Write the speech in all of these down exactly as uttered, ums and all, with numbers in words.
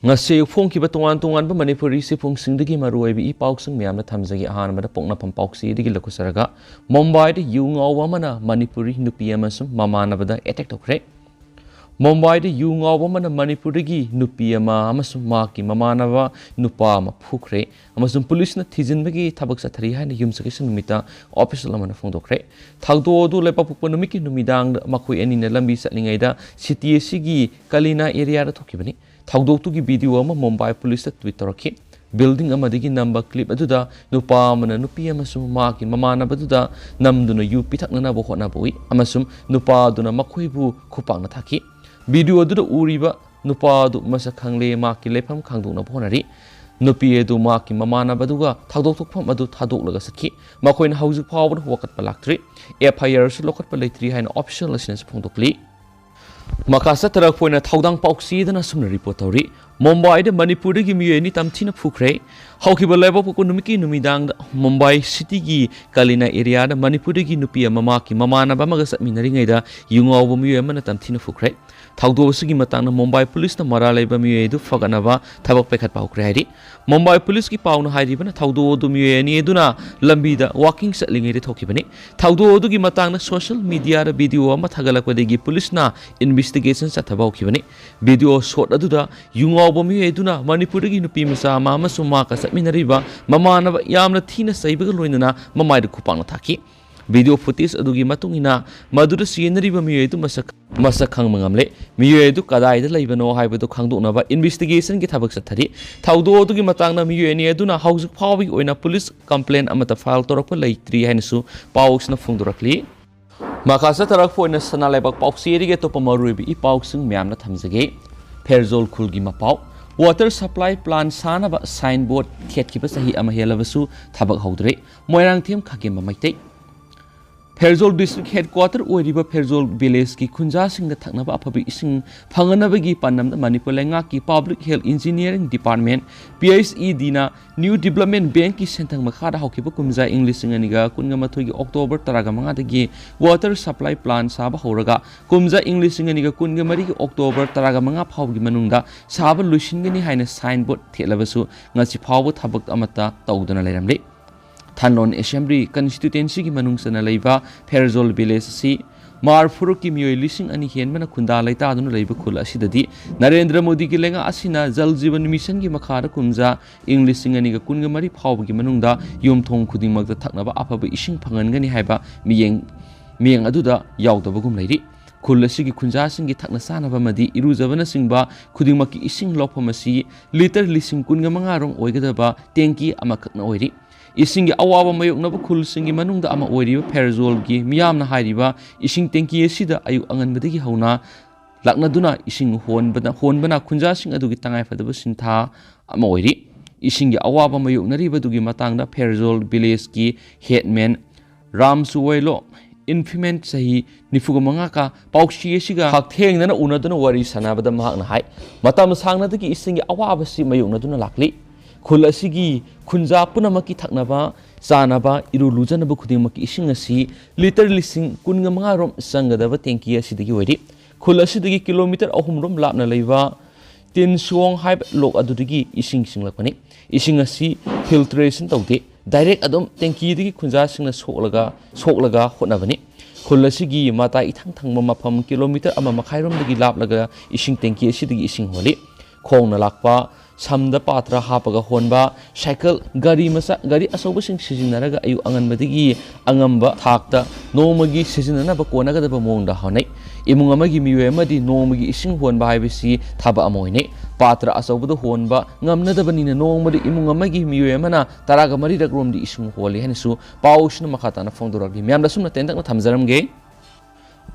ꯉꯁꯤ ꯐꯣꯡꯈꯤꯕ ꯇꯣꯉꯥꯟ ꯇꯣꯉꯥꯟꯕ ꯃꯅꯤꯄꯨꯔꯤ ꯁꯤꯐꯨꯡꯁꯤꯡꯗꯒꯤ ꯃꯔꯨꯑꯣꯏꯕ ꯏ ꯄꯥꯎꯁꯤꯡ ꯃꯌꯥꯝꯅ ꯊꯝꯖꯒꯦ꯫ ꯑꯍꯥꯟꯕꯗ ꯄꯣꯛꯅꯐꯝ ꯄꯥꯎꯆꯦꯗꯒꯤ ꯂꯧꯈꯠꯆꯔꯒ, ꯃꯨꯝꯕꯥꯏꯗ ꯌꯨ ꯉꯥꯎꯕ ꯑꯃꯅ ꯃꯅꯤꯄꯨꯔꯤ ꯅꯨꯄꯤ ꯑꯃꯁꯨꯡ ꯃꯃꯥꯟꯅꯕꯗ ꯑꯦꯇꯦꯛ ꯇꯧꯈ꯭ꯔꯦ꯫ ꯃꯨꯝꯕꯥꯏꯗ ꯌꯨ ꯉꯥꯎꯕ ꯑꯃꯅ ꯃꯅꯤꯄꯨꯔꯗꯒꯤ ꯅꯨꯄꯤ ꯑꯃ ꯑꯃꯁꯨꯡ ꯃꯍꯥꯛꯀꯤ ꯃꯃꯥꯟꯅꯕ ꯅꯨꯄꯥ ꯑꯃ ꯐꯨꯈ꯭ꯔꯦ ꯑꯃꯁꯨꯡ ꯄꯨꯂꯤꯁꯅ ꯊꯤꯖꯤꯟꯕꯒꯤ ꯊꯕꯛ ꯆꯠꯊꯔꯤ ꯍꯥꯏꯅ ꯌꯨꯝꯁꯀꯩꯁ ꯅꯨꯃꯤꯠꯇ ꯑꯣꯐꯤꯁꯤꯌꯦꯜ ꯑꯃꯅ ꯐꯣꯡꯗꯣꯛꯈ꯭ꯔꯦ꯫ ꯊꯧꯗꯣꯛ ꯑꯗꯨ ꯂꯩꯕꯥꯛꯄꯣꯛꯄ ꯅꯨꯃꯤꯠꯀꯤ ꯅꯨꯃꯤꯗꯥꯡꯗ ꯃꯈꯣꯏ ꯑꯅꯤꯅ ꯂꯝꯕꯤ ꯆꯠꯂꯤꯉꯩꯗ ꯁꯤꯇꯤ ꯑꯁꯤꯒꯤ ꯀꯂꯤꯅꯥ ꯑꯦꯔꯤꯌꯥꯗ ꯊꯣꯛꯈꯤꯕꯅꯤ꯫ ꯊꯧꯗꯣꯛꯇꯨꯒꯤ ꯚꯤꯗꯤꯑꯣ ꯑꯃ ꯃꯨꯝꯕꯥꯏ ꯄꯨꯂꯤꯁꯇ ꯇ꯭ꯋꯤꯠ ꯇꯧꯔꯛꯈꯤ꯫ ꯕꯤꯜꯗꯤꯡ ꯑꯃꯗꯒꯤ ꯅꯝꯕ ꯀ꯭ꯂꯤꯞ ꯑꯗꯨꯗ ꯅꯨꯄꯥ ꯑꯃꯅ ꯅꯨꯄꯤ ꯑꯃꯁꯨꯡ ꯃꯍꯥꯛꯀꯤ ꯃꯃꯥꯟꯅꯕꯗꯨꯗ ꯅꯝꯗꯨꯅ ꯌꯨ ꯄꯤꯊꯛꯅꯅꯕ ꯍꯣꯠꯅꯕ ꯎꯏ ꯑꯃꯁꯨꯡ ꯅꯨꯄꯥ ꯑꯗꯨꯅ ꯃꯈꯣꯏꯕꯨ ꯈꯨꯄꯥꯛꯅ ꯊꯥꯈꯤ꯫ ꯚꯤꯗꯤꯑꯣ ꯑꯗꯨꯗ ꯎꯔꯤꯕ ꯅꯨꯄꯥ ꯑꯗꯨ ꯃꯁꯛ ꯈꯪꯂꯦ, ꯃꯍꯥꯛꯀꯤ ꯂꯩꯐꯝ ꯈꯪꯗꯣꯛꯅꯕ ꯍꯣꯠꯅꯔꯤ꯫ ꯅꯨꯄꯤ ꯑꯗꯨ ꯃꯍꯥꯛꯀꯤ ꯃꯃꯥꯟꯅꯕꯗꯨꯒ ꯊꯧꯗꯣꯛ ꯊꯣꯛꯐꯝ ꯑꯗꯨ ꯊꯥꯗꯣꯛꯂꯒ ꯆꯠꯈꯤ꯫ ꯃꯈꯣꯏꯅ ꯍꯧꯖꯤꯛ ꯐꯥꯎꯕꯗ ꯋꯥꯀꯠꯄ ꯂꯥꯛꯇ꯭ꯔꯤ꯫ ꯑꯦꯐ ꯑꯥꯏ ꯑꯥꯔꯁꯨ ꯂꯧꯈꯠꯄ ꯂꯩꯇ꯭ꯔꯤ ꯍꯥꯏꯅ ꯑꯣꯐꯤꯁꯤꯌꯦꯜ ꯑꯁꯤꯅꯁꯨ ꯐꯣꯡꯗꯣꯛꯂꯤ꯫ ꯃꯈꯥ ꯆꯠꯊꯔꯛꯄ ꯑꯣꯏꯅ ꯊꯧꯗꯥꯡ ꯄꯥꯎꯆꯦꯗꯅ ꯑꯁꯨꯝꯅ ꯔꯤꯄꯣꯔꯠ ꯇꯧꯔꯤ꯫ ꯃꯨꯝꯕꯥꯏꯗ ꯃꯅꯤꯄꯨꯔꯗꯒꯤ ꯃꯤꯑꯣꯏ ꯑꯅꯤ ꯇꯝꯊꯤꯅ ꯐꯨꯈ꯭ꯔꯦ꯫ ꯍꯧꯈꯤꯕ ꯂꯩꯕꯥꯛꯄꯣꯛꯄ ꯅꯨꯃꯤꯠꯀꯤ ꯅꯨꯃꯤꯗꯥꯡꯗ ꯃꯨꯝꯕꯥꯏ ꯁꯤꯇꯤꯒꯤ ꯀꯂꯤꯅꯥ ꯑꯦꯔꯤꯌꯥꯗ ꯃꯅꯤꯄꯨꯔꯗꯒꯤ ꯅꯨꯄꯤ ꯑꯃ ꯃꯍꯥꯛꯀꯤ ꯃꯃꯥꯟꯅꯕ ꯑꯃꯒ ꯆꯠꯃꯤꯟꯅꯔꯤꯉꯩꯗ ꯌꯨ ꯉꯥꯎꯕ ꯃꯤꯑꯣꯏ ꯑꯃꯅ ꯇꯝꯊꯤꯅ ꯐꯨꯈ꯭ꯔꯦ꯫ ꯊꯧꯗꯣꯛ ꯑꯁꯤꯒꯤ ꯃꯇꯥꯡꯗ ꯃꯨꯝꯕꯥꯏ ꯄꯨꯂꯤꯁꯅ ꯃꯔꯥꯜ ꯂꯩꯕ ꯃꯤꯑꯣꯏ ꯑꯗꯨ ꯐꯒꯠꯅꯕ ꯊꯕꯛ ꯄꯥꯏꯈꯠꯄ ꯍꯧꯈ꯭ꯔꯦ ꯍꯥꯏꯔꯤ꯫ ꯃꯨꯝꯕꯥꯏ ꯄꯨꯂꯤꯁꯀꯤ ꯄꯥꯎꯅ ꯍꯥꯏꯔꯤꯕꯅ ꯊꯧꯗꯣꯛ ꯑꯗꯨ ꯃꯤꯑꯣꯏ ꯑꯅꯤ ꯑꯗꯨꯅ ꯂꯝꯕꯤꯗ ꯋꯥꯀꯤꯡ ꯆꯠꯂꯤꯉꯩꯗ ꯊꯣꯛꯈꯤꯕꯅꯤ꯫ ꯊꯧꯗꯣꯛ ꯑꯗꯨꯒꯤ ꯃꯇꯥꯡꯗ ꯁꯣꯁꯤꯌꯦꯜ ꯃꯤꯗꯤꯌꯥꯗ ꯚꯤꯗꯤꯑꯣ ꯑꯃ ꯊꯥꯒꯠꯂꯛꯄꯗꯒꯤ ꯄꯨꯂꯤꯁꯅ ꯏꯟꯚꯦꯁꯇꯤꯒꯦꯁꯟ ꯆꯠꯊꯕ ꯍꯧꯈꯤꯕꯅꯤ꯫ ꯚꯤꯗꯤꯑꯣ ꯁꯣꯠ ꯑꯗꯨꯗ ꯌꯨ ꯉꯥꯎꯕ ꯃꯤꯑꯣꯏ ꯑꯗꯨꯅ ꯃꯅꯤꯄꯨꯔꯗꯒꯤ ꯅꯨꯄꯤ ꯃꯆꯥ ꯑꯃ ꯑꯃꯁꯨꯡ ꯃꯍꯥꯛꯀ ꯆꯠꯃꯤꯟꯅꯔꯤꯕ ꯃꯃꯥꯟꯅꯕ ꯌꯥꯝꯅ ꯊꯤꯅ ꯆꯩꯕꯒ ꯂꯣꯏꯅꯅ ꯃꯃꯥꯏꯗ ꯈꯨꯄꯥꯛꯅ ꯊꯥꯈꯤ꯫ ꯚꯤꯗꯤꯑꯣ ꯐꯨꯇꯦꯖ ꯑꯗꯨꯒꯤ ꯃꯇꯨꯡ ꯏꯟꯅ ꯃꯗꯨꯗ ꯆꯦꯟꯅꯔꯤꯕ ꯃꯤꯑꯣꯏ ꯑꯗꯨ ꯃꯁꯛ, ꯃꯁꯛ ꯈꯪꯕ ꯉꯝꯂꯦ꯫ ꯃꯤꯑꯣꯏ ꯑꯗꯨ ꯀꯗꯥꯏꯗ ꯂꯩꯕꯅꯣ ꯍꯥꯏꯕꯗꯨ ꯈꯪꯗꯣꯛꯅꯕ ꯏꯟꯚꯦꯁꯇꯤꯒꯦꯁꯟꯒꯤ ꯊꯕꯛ ꯆꯠꯊꯔꯤ꯫ ꯊꯧꯗꯣꯛ ꯑꯗꯨꯒꯤ ꯃꯇꯥꯡꯗ ꯃꯤꯑꯣꯏ ꯑꯅꯤ ꯑꯗꯨꯅ ꯍꯧꯖꯤꯛ ꯐꯥꯎꯕꯒꯤ ꯑꯣꯏꯅ ꯄꯨꯂꯤꯁ ꯀꯝꯄ꯭ꯂꯦꯟ ꯑꯃꯠꯇ ꯐꯥꯏꯜ ꯇꯧꯔꯛꯄ ꯂꯩꯇ꯭ꯔꯤ ꯍꯥꯏꯅꯁꯨ ꯄꯥꯎꯁꯤꯅ ꯐꯣꯡꯗꯣꯔꯛꯂꯤ꯫ ꯃꯈꯥ ꯆꯠꯊꯔꯛꯄ ꯑꯣꯏꯅ ꯁꯅꯥ ꯂꯩꯕꯥꯛ ꯄꯥꯎꯆꯦꯗꯒꯤ ꯑꯇꯣꯞꯄ ꯃꯔꯨꯑꯣꯏꯕ ꯏ ꯄꯥꯎꯁꯤꯡ ꯃꯌꯥꯝꯅ ꯊꯝꯖꯒꯦ꯫ ꯐꯦꯔꯖꯣꯜ ꯈꯨꯜꯒꯤ ꯃꯄꯥꯎ, ꯋꯥꯇꯔ ꯁꯄ꯭ꯂꯥꯏ ꯄ꯭ꯂꯥꯟ ꯁꯥꯅꯕ ꯁꯥꯏꯟ ꯕꯣꯔꯗ ꯊꯦꯠꯈꯤꯕ ꯆꯍꯤ ꯑꯃ ꯍꯦꯜꯂꯕꯁꯨ ꯊꯕꯛ ꯍꯧꯗ꯭ꯔꯤ꯫ ꯃꯣꯏꯔꯥꯡꯊꯦꯝ ꯈꯥꯒꯦꯝꯕ ꯃꯩꯇꯩ꯫ ꯐꯦꯔꯖꯣꯜ ꯗꯤꯁꯇ꯭ꯔꯤꯛ ꯍꯦꯗꯀ꯭ꯋꯥꯇꯔ ꯑꯣꯏꯔꯤꯕ ꯐꯦꯔꯖꯣꯜ ꯚꯤꯂꯦꯖꯀꯤ ꯈꯨꯟꯖꯥꯁꯤꯡꯗ ꯊꯛꯅꯕ ꯑꯐꯕ ꯏꯁꯤꯡ ꯐꯪꯍꯟꯅꯕꯒꯤ ꯄꯥꯟꯗꯝꯗ ꯃꯅꯤꯄꯨꯔ ꯂꯩꯉꯥꯛꯀꯤ Public Health Engineering Department, P H E Dꯅ New Development Bankꯀꯤ ꯁꯦꯟꯊꯪ ꯃꯈꯥꯗ ꯍꯧꯈꯤꯕ ꯀꯨꯝꯖꯥ ꯏꯪ ꯂꯤꯁꯤꯡ ꯑꯅꯤꯒ ꯀꯨꯟꯒ ꯃꯥꯊꯣꯏꯒꯤ October ꯇꯔꯥꯒ ꯃꯉꯥꯗꯒꯤ water supply plant ꯁꯥꯕ ꯍꯧꯔꯒ ꯀꯨꯝꯖꯥ ꯏꯪ ꯂꯤꯁꯤꯡ ꯑꯅꯤꯒ ꯀꯨꯟꯒ ꯃꯔꯤꯒꯤ October ꯇꯔꯥꯒ ꯃꯉꯥ ꯐꯥꯎꯕꯒꯤ ꯃꯅꯨꯡꯗ ꯁꯥꯕ ꯂꯣꯏꯁꯤꯟꯒꯅꯤ ꯍꯥꯏꯅ sign board ꯊꯦꯠꯂꯕꯁꯨ ꯉꯁꯤ ꯐꯥꯎꯕ ꯊꯕꯛ ꯑꯃꯠꯇ ꯇꯧꯗꯨꯅ ꯂꯩꯔꯝꯂꯤ꯫ ꯊꯥꯟꯂꯣꯟ Assembly Constituencyꯒꯤ ꯃꯅꯨꯡ ꯆꯟꯅ ꯂꯩꯕ ꯐꯦꯔꯖꯣꯜ ꯚꯤꯂꯦꯖ ꯑꯁꯤ ꯃꯥꯔ ꯐꯨꯔꯨꯛꯀꯤ ꯃꯤꯑꯣꯏ ꯂꯤꯁꯤꯡ ꯑꯅꯤ ꯍꯦꯟꯕꯅ ꯈꯨꯟꯗꯥ ꯂꯩꯇꯥꯗꯨꯅ ꯂꯩꯕ ꯈꯨꯜ ꯑꯁꯤꯗꯗꯤ ꯅꯔꯦꯟꯗ꯭ꯔ ꯃꯣꯗꯤꯒꯤ ꯂꯩꯉꯥꯛ ꯑꯁꯤꯅ ꯖꯜ ꯖꯤꯕꯟ ꯃꯤꯁꯟꯒꯤ ꯃꯈꯥꯗ ꯀꯨꯝꯖꯥ ꯏꯪ ꯂꯤꯁꯤꯡ ꯑꯅꯤꯒ ꯀꯨꯟꯒ ꯃꯔꯤ ꯐꯥꯎꯕꯒꯤ ꯃꯅꯨꯡꯗ ꯌꯨꯝꯊꯣꯡ ꯈꯨꯗꯤꯡꯃꯛꯇ ꯊꯛꯅꯕ ꯑꯐꯕ ꯏꯁꯤꯡ ꯐꯪꯍꯟꯒꯅꯤ ꯍꯥꯏꯕ ꯃꯤꯠꯌꯦꯡ, ꯃꯤꯠꯌꯦꯡ ꯑꯗꯨꯗ ꯌꯥꯎꯗꯕꯒꯨꯝ ꯂꯩꯔꯤ꯫ ꯈꯨꯜ ꯑꯁꯤꯒꯤ ꯈꯨꯟꯖꯥꯁꯤꯡꯒꯤ ꯊꯛꯅ ꯆꯥꯅꯕ ꯑꯃꯗꯤ ꯏꯔꯨꯖꯕꯅꯆꯤꯡꯕ ꯈꯨꯗꯤꯡꯃꯛꯀꯤ ꯏꯁꯤꯡ ꯂꯧꯐꯝ ꯑꯁꯤ ꯂꯤꯇꯔ ꯂꯤꯁꯤꯡ ꯀꯨꯟꯒ ꯃꯉꯥ ꯔꯣꯝ ꯑꯣꯏꯒꯗꯕ ꯇꯦꯡꯀꯤ ꯑꯃꯈꯛꯅ ꯑꯣꯏꯔꯤ꯫ ꯏꯁꯤꯡꯒꯤ ꯑꯋꯥꯕ ꯃꯥꯌꯣꯛꯅꯕ ꯈꯨꯜꯁꯤꯡꯒꯤ ꯃꯅꯨꯡꯗ ꯑꯃ ꯑꯣꯏꯔꯤꯕ ꯐꯦꯔꯖꯣꯜꯒꯤ ꯃꯤꯌꯥꯝꯅ ꯍꯥꯏꯔꯤꯕ ꯏꯁꯤꯡ ꯇꯦꯡꯀꯤ ꯑꯁꯤꯗ ꯑꯌꯨꯛ ꯑꯉꯟꯕꯗꯒꯤ ꯍꯧꯅ ꯂꯥꯛꯅꯗꯨꯅ ꯏꯁꯤꯡ ꯍꯣꯟꯕꯅ, ꯍꯣꯟꯕꯅ ꯈꯨꯟꯖꯥꯁꯤꯡ ꯑꯗꯨꯒꯤ ꯇꯉꯥꯏꯐꯗꯕ ꯁꯤꯟꯊꯥ ꯑꯃ ꯑꯣꯏꯔꯤ꯫ ꯏꯁꯤꯡꯒꯤ ꯑꯋꯥꯕ ꯃꯥꯌꯣꯛꯅꯔꯤꯕꯗꯨꯒꯤ ꯃꯇꯥꯡꯗ ꯐꯦꯔꯖꯣꯜ ꯚꯤꯂꯦꯖꯀꯤ ꯍꯦꯗꯃꯦꯟ ꯔꯥꯝ ꯁꯨꯋꯩꯂꯣ, ꯏꯟꯐꯤꯃꯦꯟ ꯆꯍꯤ ꯅꯤꯐꯨꯒ ꯃꯉꯥ ꯀ ꯄꯥꯎꯁꯤ ꯑꯁꯤꯒ ꯍꯛꯊꯦꯡꯅꯅ ꯎꯅꯗꯨꯅ ꯋꯥꯔꯤ ꯁꯥꯟꯅꯕꯗ ꯃꯍꯥꯛꯅ ꯍꯥꯏ, ꯃꯇꯝ ꯁꯥꯡꯅꯗꯒꯤ ꯏꯁꯤꯡꯒꯤ ꯑꯋꯥꯕꯁꯤ ꯃꯥꯌꯣꯛꯅꯗꯨꯅ ꯂꯥꯛꯂꯤ꯫ ꯈꯨꯜ ꯑꯁꯤꯒꯤ ꯈꯨꯟꯖꯥ ꯄꯨꯝꯅꯃꯛꯀꯤ ꯊꯛꯅꯕ, ꯆꯥꯅꯕ, ꯏꯔꯨ ꯂꯨꯖꯅꯕ ꯈꯨꯗꯤꯡꯃꯛꯀꯤ ꯏꯁꯤꯡ ꯑꯁꯤ ꯂꯤꯇꯔ ꯂꯤꯁꯤꯡ ꯀꯨꯟꯒ ꯃꯉꯥ ꯔꯣꯝ ꯆꯪꯒꯗꯕ ꯇꯦꯡꯀꯤ ꯑꯁꯤꯗꯒꯤ ꯑꯣꯏꯔꯤ꯫ ꯈꯨꯜ ꯑꯁꯤꯗꯒꯤ ꯀꯤꯂꯣꯃꯤꯇꯔ ꯑꯍꯨꯝ ꯔꯣꯝ ꯂꯥꯞꯅ ꯂꯩꯕ ꯇꯤꯟꯁꯨꯋꯣꯡ ꯍꯥꯏꯕ ꯂꯣꯛ ꯑꯗꯨꯗꯒꯤ ꯏꯁꯤꯡ ꯆꯤꯡꯂꯛꯄꯅꯤ꯫ ꯏꯁꯤꯡ ꯑꯁꯤ ꯐꯤꯜꯇ꯭ꯔꯦꯁꯟ ꯇꯧꯗꯦ, ꯗꯥꯏꯔꯦꯛ ꯑꯗꯨꯝ ꯇꯦꯡꯀꯤꯗꯒꯤ ꯈꯨꯟꯖꯥꯁꯤꯡꯅ ꯁꯣꯛꯂꯒ, ꯁꯣꯛꯂꯒ ꯍꯣꯠꯅꯕꯅꯤ꯫ ꯈꯨꯜ ꯑꯁꯤꯒꯤ ꯃꯇꯥꯏ ꯏꯊꯪ ꯊꯪꯕ ꯃꯐꯝ ꯀꯤꯂꯣꯃꯤꯇꯔ ꯑꯃ ꯃꯈꯥꯏꯔꯣꯝꯗꯒꯤ ꯂꯥꯞꯂꯒ ꯏꯁꯤꯡ ꯇꯦꯡꯀꯤ ꯑꯁꯤꯗꯒꯤ ꯏꯁꯤꯡ ꯍꯣꯜꯂꯤ꯫ ꯈꯣꯡꯅ ꯂꯥꯛꯄ, ꯁꯝꯗ ꯄꯥꯇ꯭ꯔ ꯍꯥꯞꯄꯒ ꯍꯣꯟꯕ, ꯁꯥꯏꯀꯜ, ꯒꯥꯔꯤ ꯃꯆꯥ, ꯒꯥꯔꯤ ꯑꯆꯧꯕꯁꯤꯡ ꯁꯤꯖꯤꯟꯅꯔꯒ ꯑꯌꯨꯛ ꯑꯉꯟꯕꯗꯒꯤ ꯑꯉꯝꯕ ꯊꯥꯛꯇ ꯅꯣꯡꯃꯒꯤ ꯁꯤꯖꯤꯟꯅꯅꯕ ꯀꯣꯟꯅꯒꯗꯕ ꯃꯑꯣꯡꯗ ꯍꯣꯠꯅꯩ꯫ ꯏꯃꯨꯡ ꯑꯃꯒꯤ ꯃꯤꯑꯣꯏ ꯑꯃꯗꯤ ꯅꯣꯡꯃꯒꯤ ꯏꯁꯤꯡ ꯍꯣꯟꯕ ꯍꯥꯏꯕꯁꯤ ꯊꯕꯛ ꯑꯃ ꯑꯣꯏꯅꯩ꯫ ꯄꯥꯇ꯭ꯔ ꯑꯆꯧꯕꯗ ꯍꯣꯟꯕ ꯉꯝꯅꯗꯕꯅꯤꯅ ꯅꯣꯡꯃꯗ ꯏꯃꯨꯡ ꯑꯃꯒꯤ ꯃꯤꯑꯣꯏ ꯑꯃꯅ ꯇꯔꯥꯒ ꯃꯔꯤꯔꯛ ꯔꯣꯝꯗꯤ ꯏꯁꯤꯡ ꯍꯣꯜꯂꯤ ꯍꯥꯏꯅꯁꯨ ꯄꯥꯎꯁꯤꯅ ꯃꯈꯥ ꯇꯥꯅ ꯐꯣꯡꯗꯣꯔꯛꯂꯤ꯫ ꯃꯌꯥꯝꯗ ꯑꯁꯨꯝꯅ ꯇꯦꯟꯇꯛꯅ ꯊꯝꯖꯔꯝꯒꯦ꯫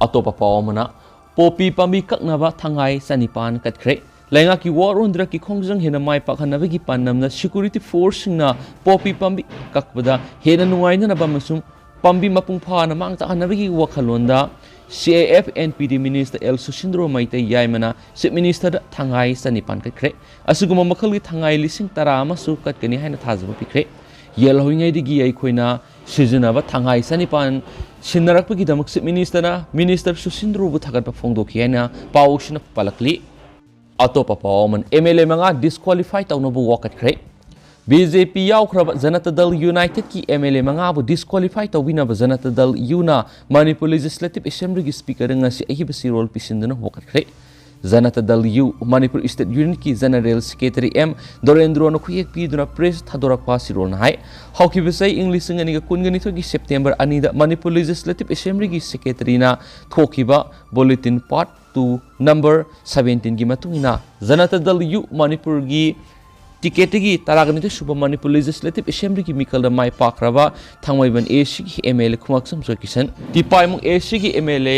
ꯑꯇꯣꯞꯄ ꯄꯥꯎ ꯑꯃꯅ, ꯄꯣꯄꯤ ꯄꯥꯝꯕꯤ ꯀꯛꯅꯕ ꯊꯪꯍꯥꯏ ꯆꯅꯤꯄꯥꯟ ꯀꯠꯈ꯭ꯔꯦ꯫ ꯂꯩꯉꯥꯛꯀꯤ ꯋꯥꯔꯣꯟꯗ꯭ꯔꯛꯀꯤ ꯈꯣꯡꯖꯪ ꯍꯦꯟꯅ ꯃꯥꯏ ꯄꯥꯛꯍꯟꯅꯕꯒꯤ ꯄꯥꯟꯗꯝꯅ ꯁꯦꯀ꯭ꯌꯨꯔꯤꯇꯤ ꯐꯣꯔꯁꯁꯤꯡꯅ ꯄꯣꯄꯤ ꯄꯥꯝꯕꯤ ꯀꯛꯄꯗ ꯍꯦꯟꯅ ꯅꯨꯡꯉꯥꯏꯅꯅꯕ ꯑꯃꯁꯨꯡ ꯄꯥꯝꯕꯤ ꯃꯄꯨꯡ ꯐꯥꯅ ꯃꯥꯡ ꯇꯥꯛꯍꯟꯅꯕꯒꯤ ꯋꯥꯈꯜꯂꯣꯟꯗ C A F N P D Minister L Susindro Meitei ꯌꯥꯏꯃꯅ Chief Ministerꯗ ꯊꯥꯡꯍꯥꯏ ꯆꯅꯤꯄꯥꯟ ꯀꯠꯈ꯭ꯔꯦ꯫ ꯑꯁꯤꯒꯨꯝꯕ ꯃꯈꯜꯒꯤ ꯊꯥꯡꯍꯥꯏ ꯂꯤꯁꯤꯡ ꯇꯔꯥ ꯑꯃꯁꯨ ꯀꯠꯀꯅꯤ ꯍꯥꯏꯅ ꯊꯥꯖꯕ ꯄꯤꯈ꯭ꯔꯦ꯫ ꯌꯦꯜ ꯍꯧꯔꯤꯉꯩꯗꯒꯤ ꯑꯩꯈꯣꯏꯅ ꯁꯤꯖꯤꯟꯅꯕ ꯊꯥꯡꯍꯥꯏ ꯆꯅꯤꯄꯥꯟ ꯁꯤꯟꯅꯔꯛꯄꯒꯤꯗꯃꯛ Chief Ministerꯅ Minister Susindroꯕꯨ ꯊꯥꯒꯠꯄ ꯐꯣꯡꯗꯣꯛꯈꯤ ꯍꯥꯏꯅ ꯄꯥꯎꯁꯤꯅ ꯄꯜꯂꯛꯂꯤ꯫ ꯑꯇꯣꯞꯄ ꯄꯥꯎ ꯑꯃꯅ, M L A ꯃꯉꯥ disqualify ꯇꯧꯅꯕ ꯋꯥꯀꯠꯈ꯭ꯔꯦ꯫ B J P ꯌꯥꯎꯈ꯭ꯔꯕ ꯖꯅꯇꯥ ꯗꯜ Unitedꯀꯤ M L A ꯃꯉꯥꯕꯨ disqualify ꯇꯧꯕꯤꯅꯕ ꯖꯅꯇꯥ ꯗꯜ Uꯅ ꯃꯅꯤꯄꯨꯔ Legislative Assemblyꯒꯤ Speakerꯗ ꯉꯁꯤ ꯑꯏꯕ ꯆꯦꯔꯣꯜ ꯄꯤꯁꯤꯟꯗꯨꯅ ꯋꯥꯀꯠꯈ꯭ꯔꯦ꯫ ꯖꯅꯇꯥ ꯗꯜ U Manipur State Unitꯀꯤ General Secretary M ꯗꯣꯔꯦꯟꯗ꯭ꯔꯣꯅ ꯈꯨꯌꯦꯛ ꯄꯤꯗꯨꯅ press ꯊꯥꯗꯣꯔꯛꯄ ꯆꯦꯔꯣꯜꯅ ꯍꯥꯏ, ꯍꯧꯈꯤꯕ ꯆꯍꯤ ꯏꯪ ꯂꯤꯁꯤꯡ ꯑꯅꯤꯒ ꯀꯨꯟꯒ ꯅꯤꯊꯣꯏꯒꯤ September ꯑꯅꯤꯗ ꯃꯅꯤꯄꯨꯔ Legislative Assemblyꯒꯤ Secretaryꯅ ꯊꯣꯛꯈꯤꯕ Bulletin Part two number seventeenꯒꯤ ꯃꯇꯨꯡ ꯏꯟꯅ ꯖꯅꯇꯥ ꯗꯜ U ꯃꯅꯤꯄꯨꯔꯒꯤ ticketꯇꯒꯤ ꯇꯔꯥꯒ ꯅꯤꯊꯣꯏ ꯁꯨꯕ Manipur Legislative Assemblyꯒꯤ ꯃꯤꯈꯜꯗ my ꯄꯥꯛꯈ꯭ꯔꯕ Thangmeiband ACꯒꯤ M L A ꯈꯨꯃꯥꯛꯁꯝ Joykishan, ꯇꯤꯄꯥꯏꯃꯨꯡ ACꯒꯤ M L A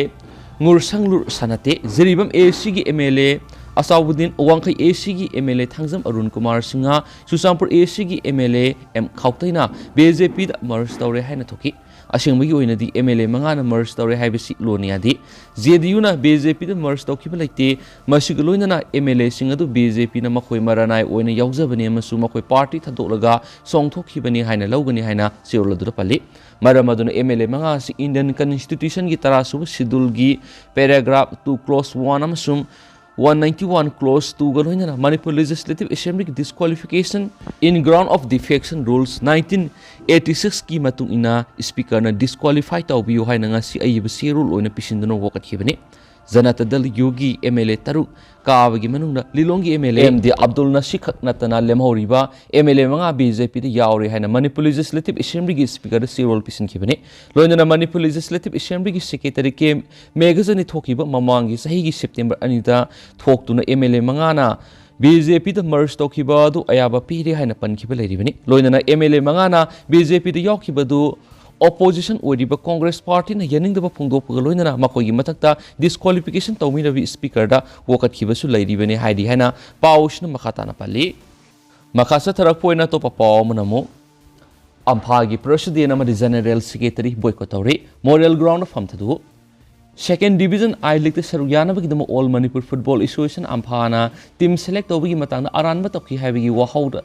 ꯉꯨꯔꯁꯪꯂꯨꯔ ꯁꯅꯥꯇꯦ, Jiribam ACꯒꯤ M L A ꯑꯁꯥꯎꯕꯨꯗꯤꯟ, ꯋꯥꯡꯈꯩ ACꯒꯤ M L A Thangjam Arun Kumar Singh, Churachandpur ACꯒꯤ M L A M ꯈꯥꯎꯇꯩꯅ B J Pꯗ merge ꯇꯧꯔꯦ ꯍꯥꯏꯅ ꯊꯣꯛꯈꯤ꯫ ꯑꯁꯦꯡꯕꯒꯤ ꯑꯣꯏꯅꯗꯤ M L A ꯃꯉꯥꯅ merge ꯇꯧꯔꯦ ꯍꯥꯏꯕꯁꯤ ꯂꯣꯟ ꯌꯥꯗꯦ꯫ J D Uꯅ B J Pꯗ merge ꯇꯧꯈꯤꯕ ꯂꯩꯇꯦ꯫ ꯃꯁꯤꯒ ꯂꯣꯏꯅꯅ M L Aꯁꯤꯡ ꯑꯗꯨ B J Pꯅ ꯃꯈꯣꯏ ꯃꯔꯥꯅꯥꯏ ꯑꯣꯏꯅ ꯌꯥꯎꯖꯕꯅꯤ ꯑꯃꯁꯨꯡ ꯃꯈꯣꯏ party ꯊꯥꯗꯣꯛꯂꯒ ꯆꯣꯡꯊꯣꯛꯈꯤꯕꯅꯤ ꯍꯥꯏꯅ ꯂꯧꯒꯅꯤ ꯍꯥꯏꯅ ꯆꯦꯔꯣꯜ ꯑꯗꯨꯗ ꯄꯜꯂꯤ꯫ ꯃꯔꯝ ꯑꯗꯨꯅ M L A ꯃꯉꯥ ꯑꯁꯤ Indian Constitutionꯒꯤ ꯇꯔꯥꯁꯨꯕ scheduleꯒꯤ paragraph two clause one ꯑꯃꯁꯨꯡ one ninety-one clause twoꯒ ꯂꯣꯏꯅꯅ Manipur Legislative Assemblyꯒꯤ disqualification in ground of defection rules nineteen eighty sixꯀꯤ ꯃꯇꯨꯡ ꯏꯟꯅ Speakerꯅ disqualify ꯇꯧꯕꯤꯌꯨ ꯍꯥꯏꯅ ꯉꯁꯤ ꯑꯏꯕ ꯆꯦꯔꯣꯜ ꯑꯣꯏꯅ ꯄꯤꯁꯤꯟꯗꯨꯅ ꯋꯥꯀꯠꯈꯤꯕꯅꯤ꯫ ꯖꯅꯇꯥ ꯗꯜ Uꯒꯤ M L A ꯇꯔꯨꯛ ꯀꯥꯕꯒꯤ ꯃꯅꯨꯡꯗ ꯂꯤꯂꯣꯡꯒꯤ M L A M D Abdul ꯅꯁꯤꯔ ꯈꯛ ꯅꯠꯇꯅ ꯂꯦꯝꯍꯧꯔꯤꯕ M L A ꯃꯉꯥ B J Pꯗ ꯌꯥꯎꯔꯦ ꯍꯥꯏꯅ ꯃꯅꯤꯄꯨꯔ Legislative Assemblyꯒꯤ Speakerꯗ ꯆꯦꯔꯣꯜ ꯄꯤꯁꯤꯟꯈꯤꯕꯅꯤ꯫ ꯂꯣꯏꯅꯅ ꯃꯅꯤꯄꯨꯔ Legislative Assemblyꯒꯤ Secretary K ꯃꯦꯘꯖꯅꯤ ꯊꯣꯛꯈꯤꯕ ꯃꯃꯥꯡꯒꯤ ꯆꯍꯤꯒꯤ September ꯑꯅꯤꯗ ꯊꯣꯛꯇꯨꯅ M L A ꯃꯉꯥꯅ B J Pꯗ merge ꯇꯧꯈꯤꯕ ꯑꯗꯨ ꯑꯌꯥꯕ ꯄꯤꯔꯦ ꯍꯥꯏꯅ ꯄꯟꯈꯤꯕ ꯂꯩꯔꯤꯕꯅꯤ꯫ ꯂꯣꯏꯅꯅ M L A ꯃꯉꯥꯅ B J Pꯗ ꯌꯥꯎꯈꯤꯕ ꯑꯗꯨ opposition ꯑꯣꯏꯔꯤꯕ Congress partyꯅ ꯌꯥꯅꯤꯡꯗꯕ ꯐꯣꯡꯗꯣꯛꯄꯒ ꯂꯣꯏꯅꯅ ꯃꯈꯣꯏꯒꯤ ꯃꯊꯛꯇ disqualification ꯇꯧꯕꯤꯅꯕ Speakerꯗ ꯋꯥꯀꯠꯈꯤꯕꯁꯨ ꯂꯩꯔꯤꯕꯅꯤ ꯍꯥꯏꯔꯤ ꯍꯥꯏꯅ ꯄꯥꯎꯁꯤꯅ ꯃꯈꯥ ꯇꯥꯅ ꯄꯜꯂꯤ꯫ ꯃꯈꯥ ꯆꯠꯊꯔꯛꯄ ꯑꯣꯏꯅ ꯑꯇꯣꯞꯄ ꯄꯥꯎ ꯑꯃꯅ ꯑꯃꯨꯛ ꯑꯝꯐꯥꯒꯤ president ꯑꯃꯗꯤ general secretary boycott ꯇꯧꯔꯦ꯫ Moral ground ꯐꯝ ꯊꯥꯗꯣꯛꯎ꯫ Second Division I League ꯇ ꯁꯔꯨꯛ ꯌꯥꯅꯕꯒꯤꯗꯃꯛ All Manipur Football Association, ꯑꯝꯐꯥꯅ team select ꯇꯧꯕꯒꯤ ꯃꯇꯥꯡꯗ ꯑꯔꯥꯟꯕ ꯇꯧꯈꯤ ꯍꯥꯏꯕꯒꯤ ꯋꯥꯍꯧꯗ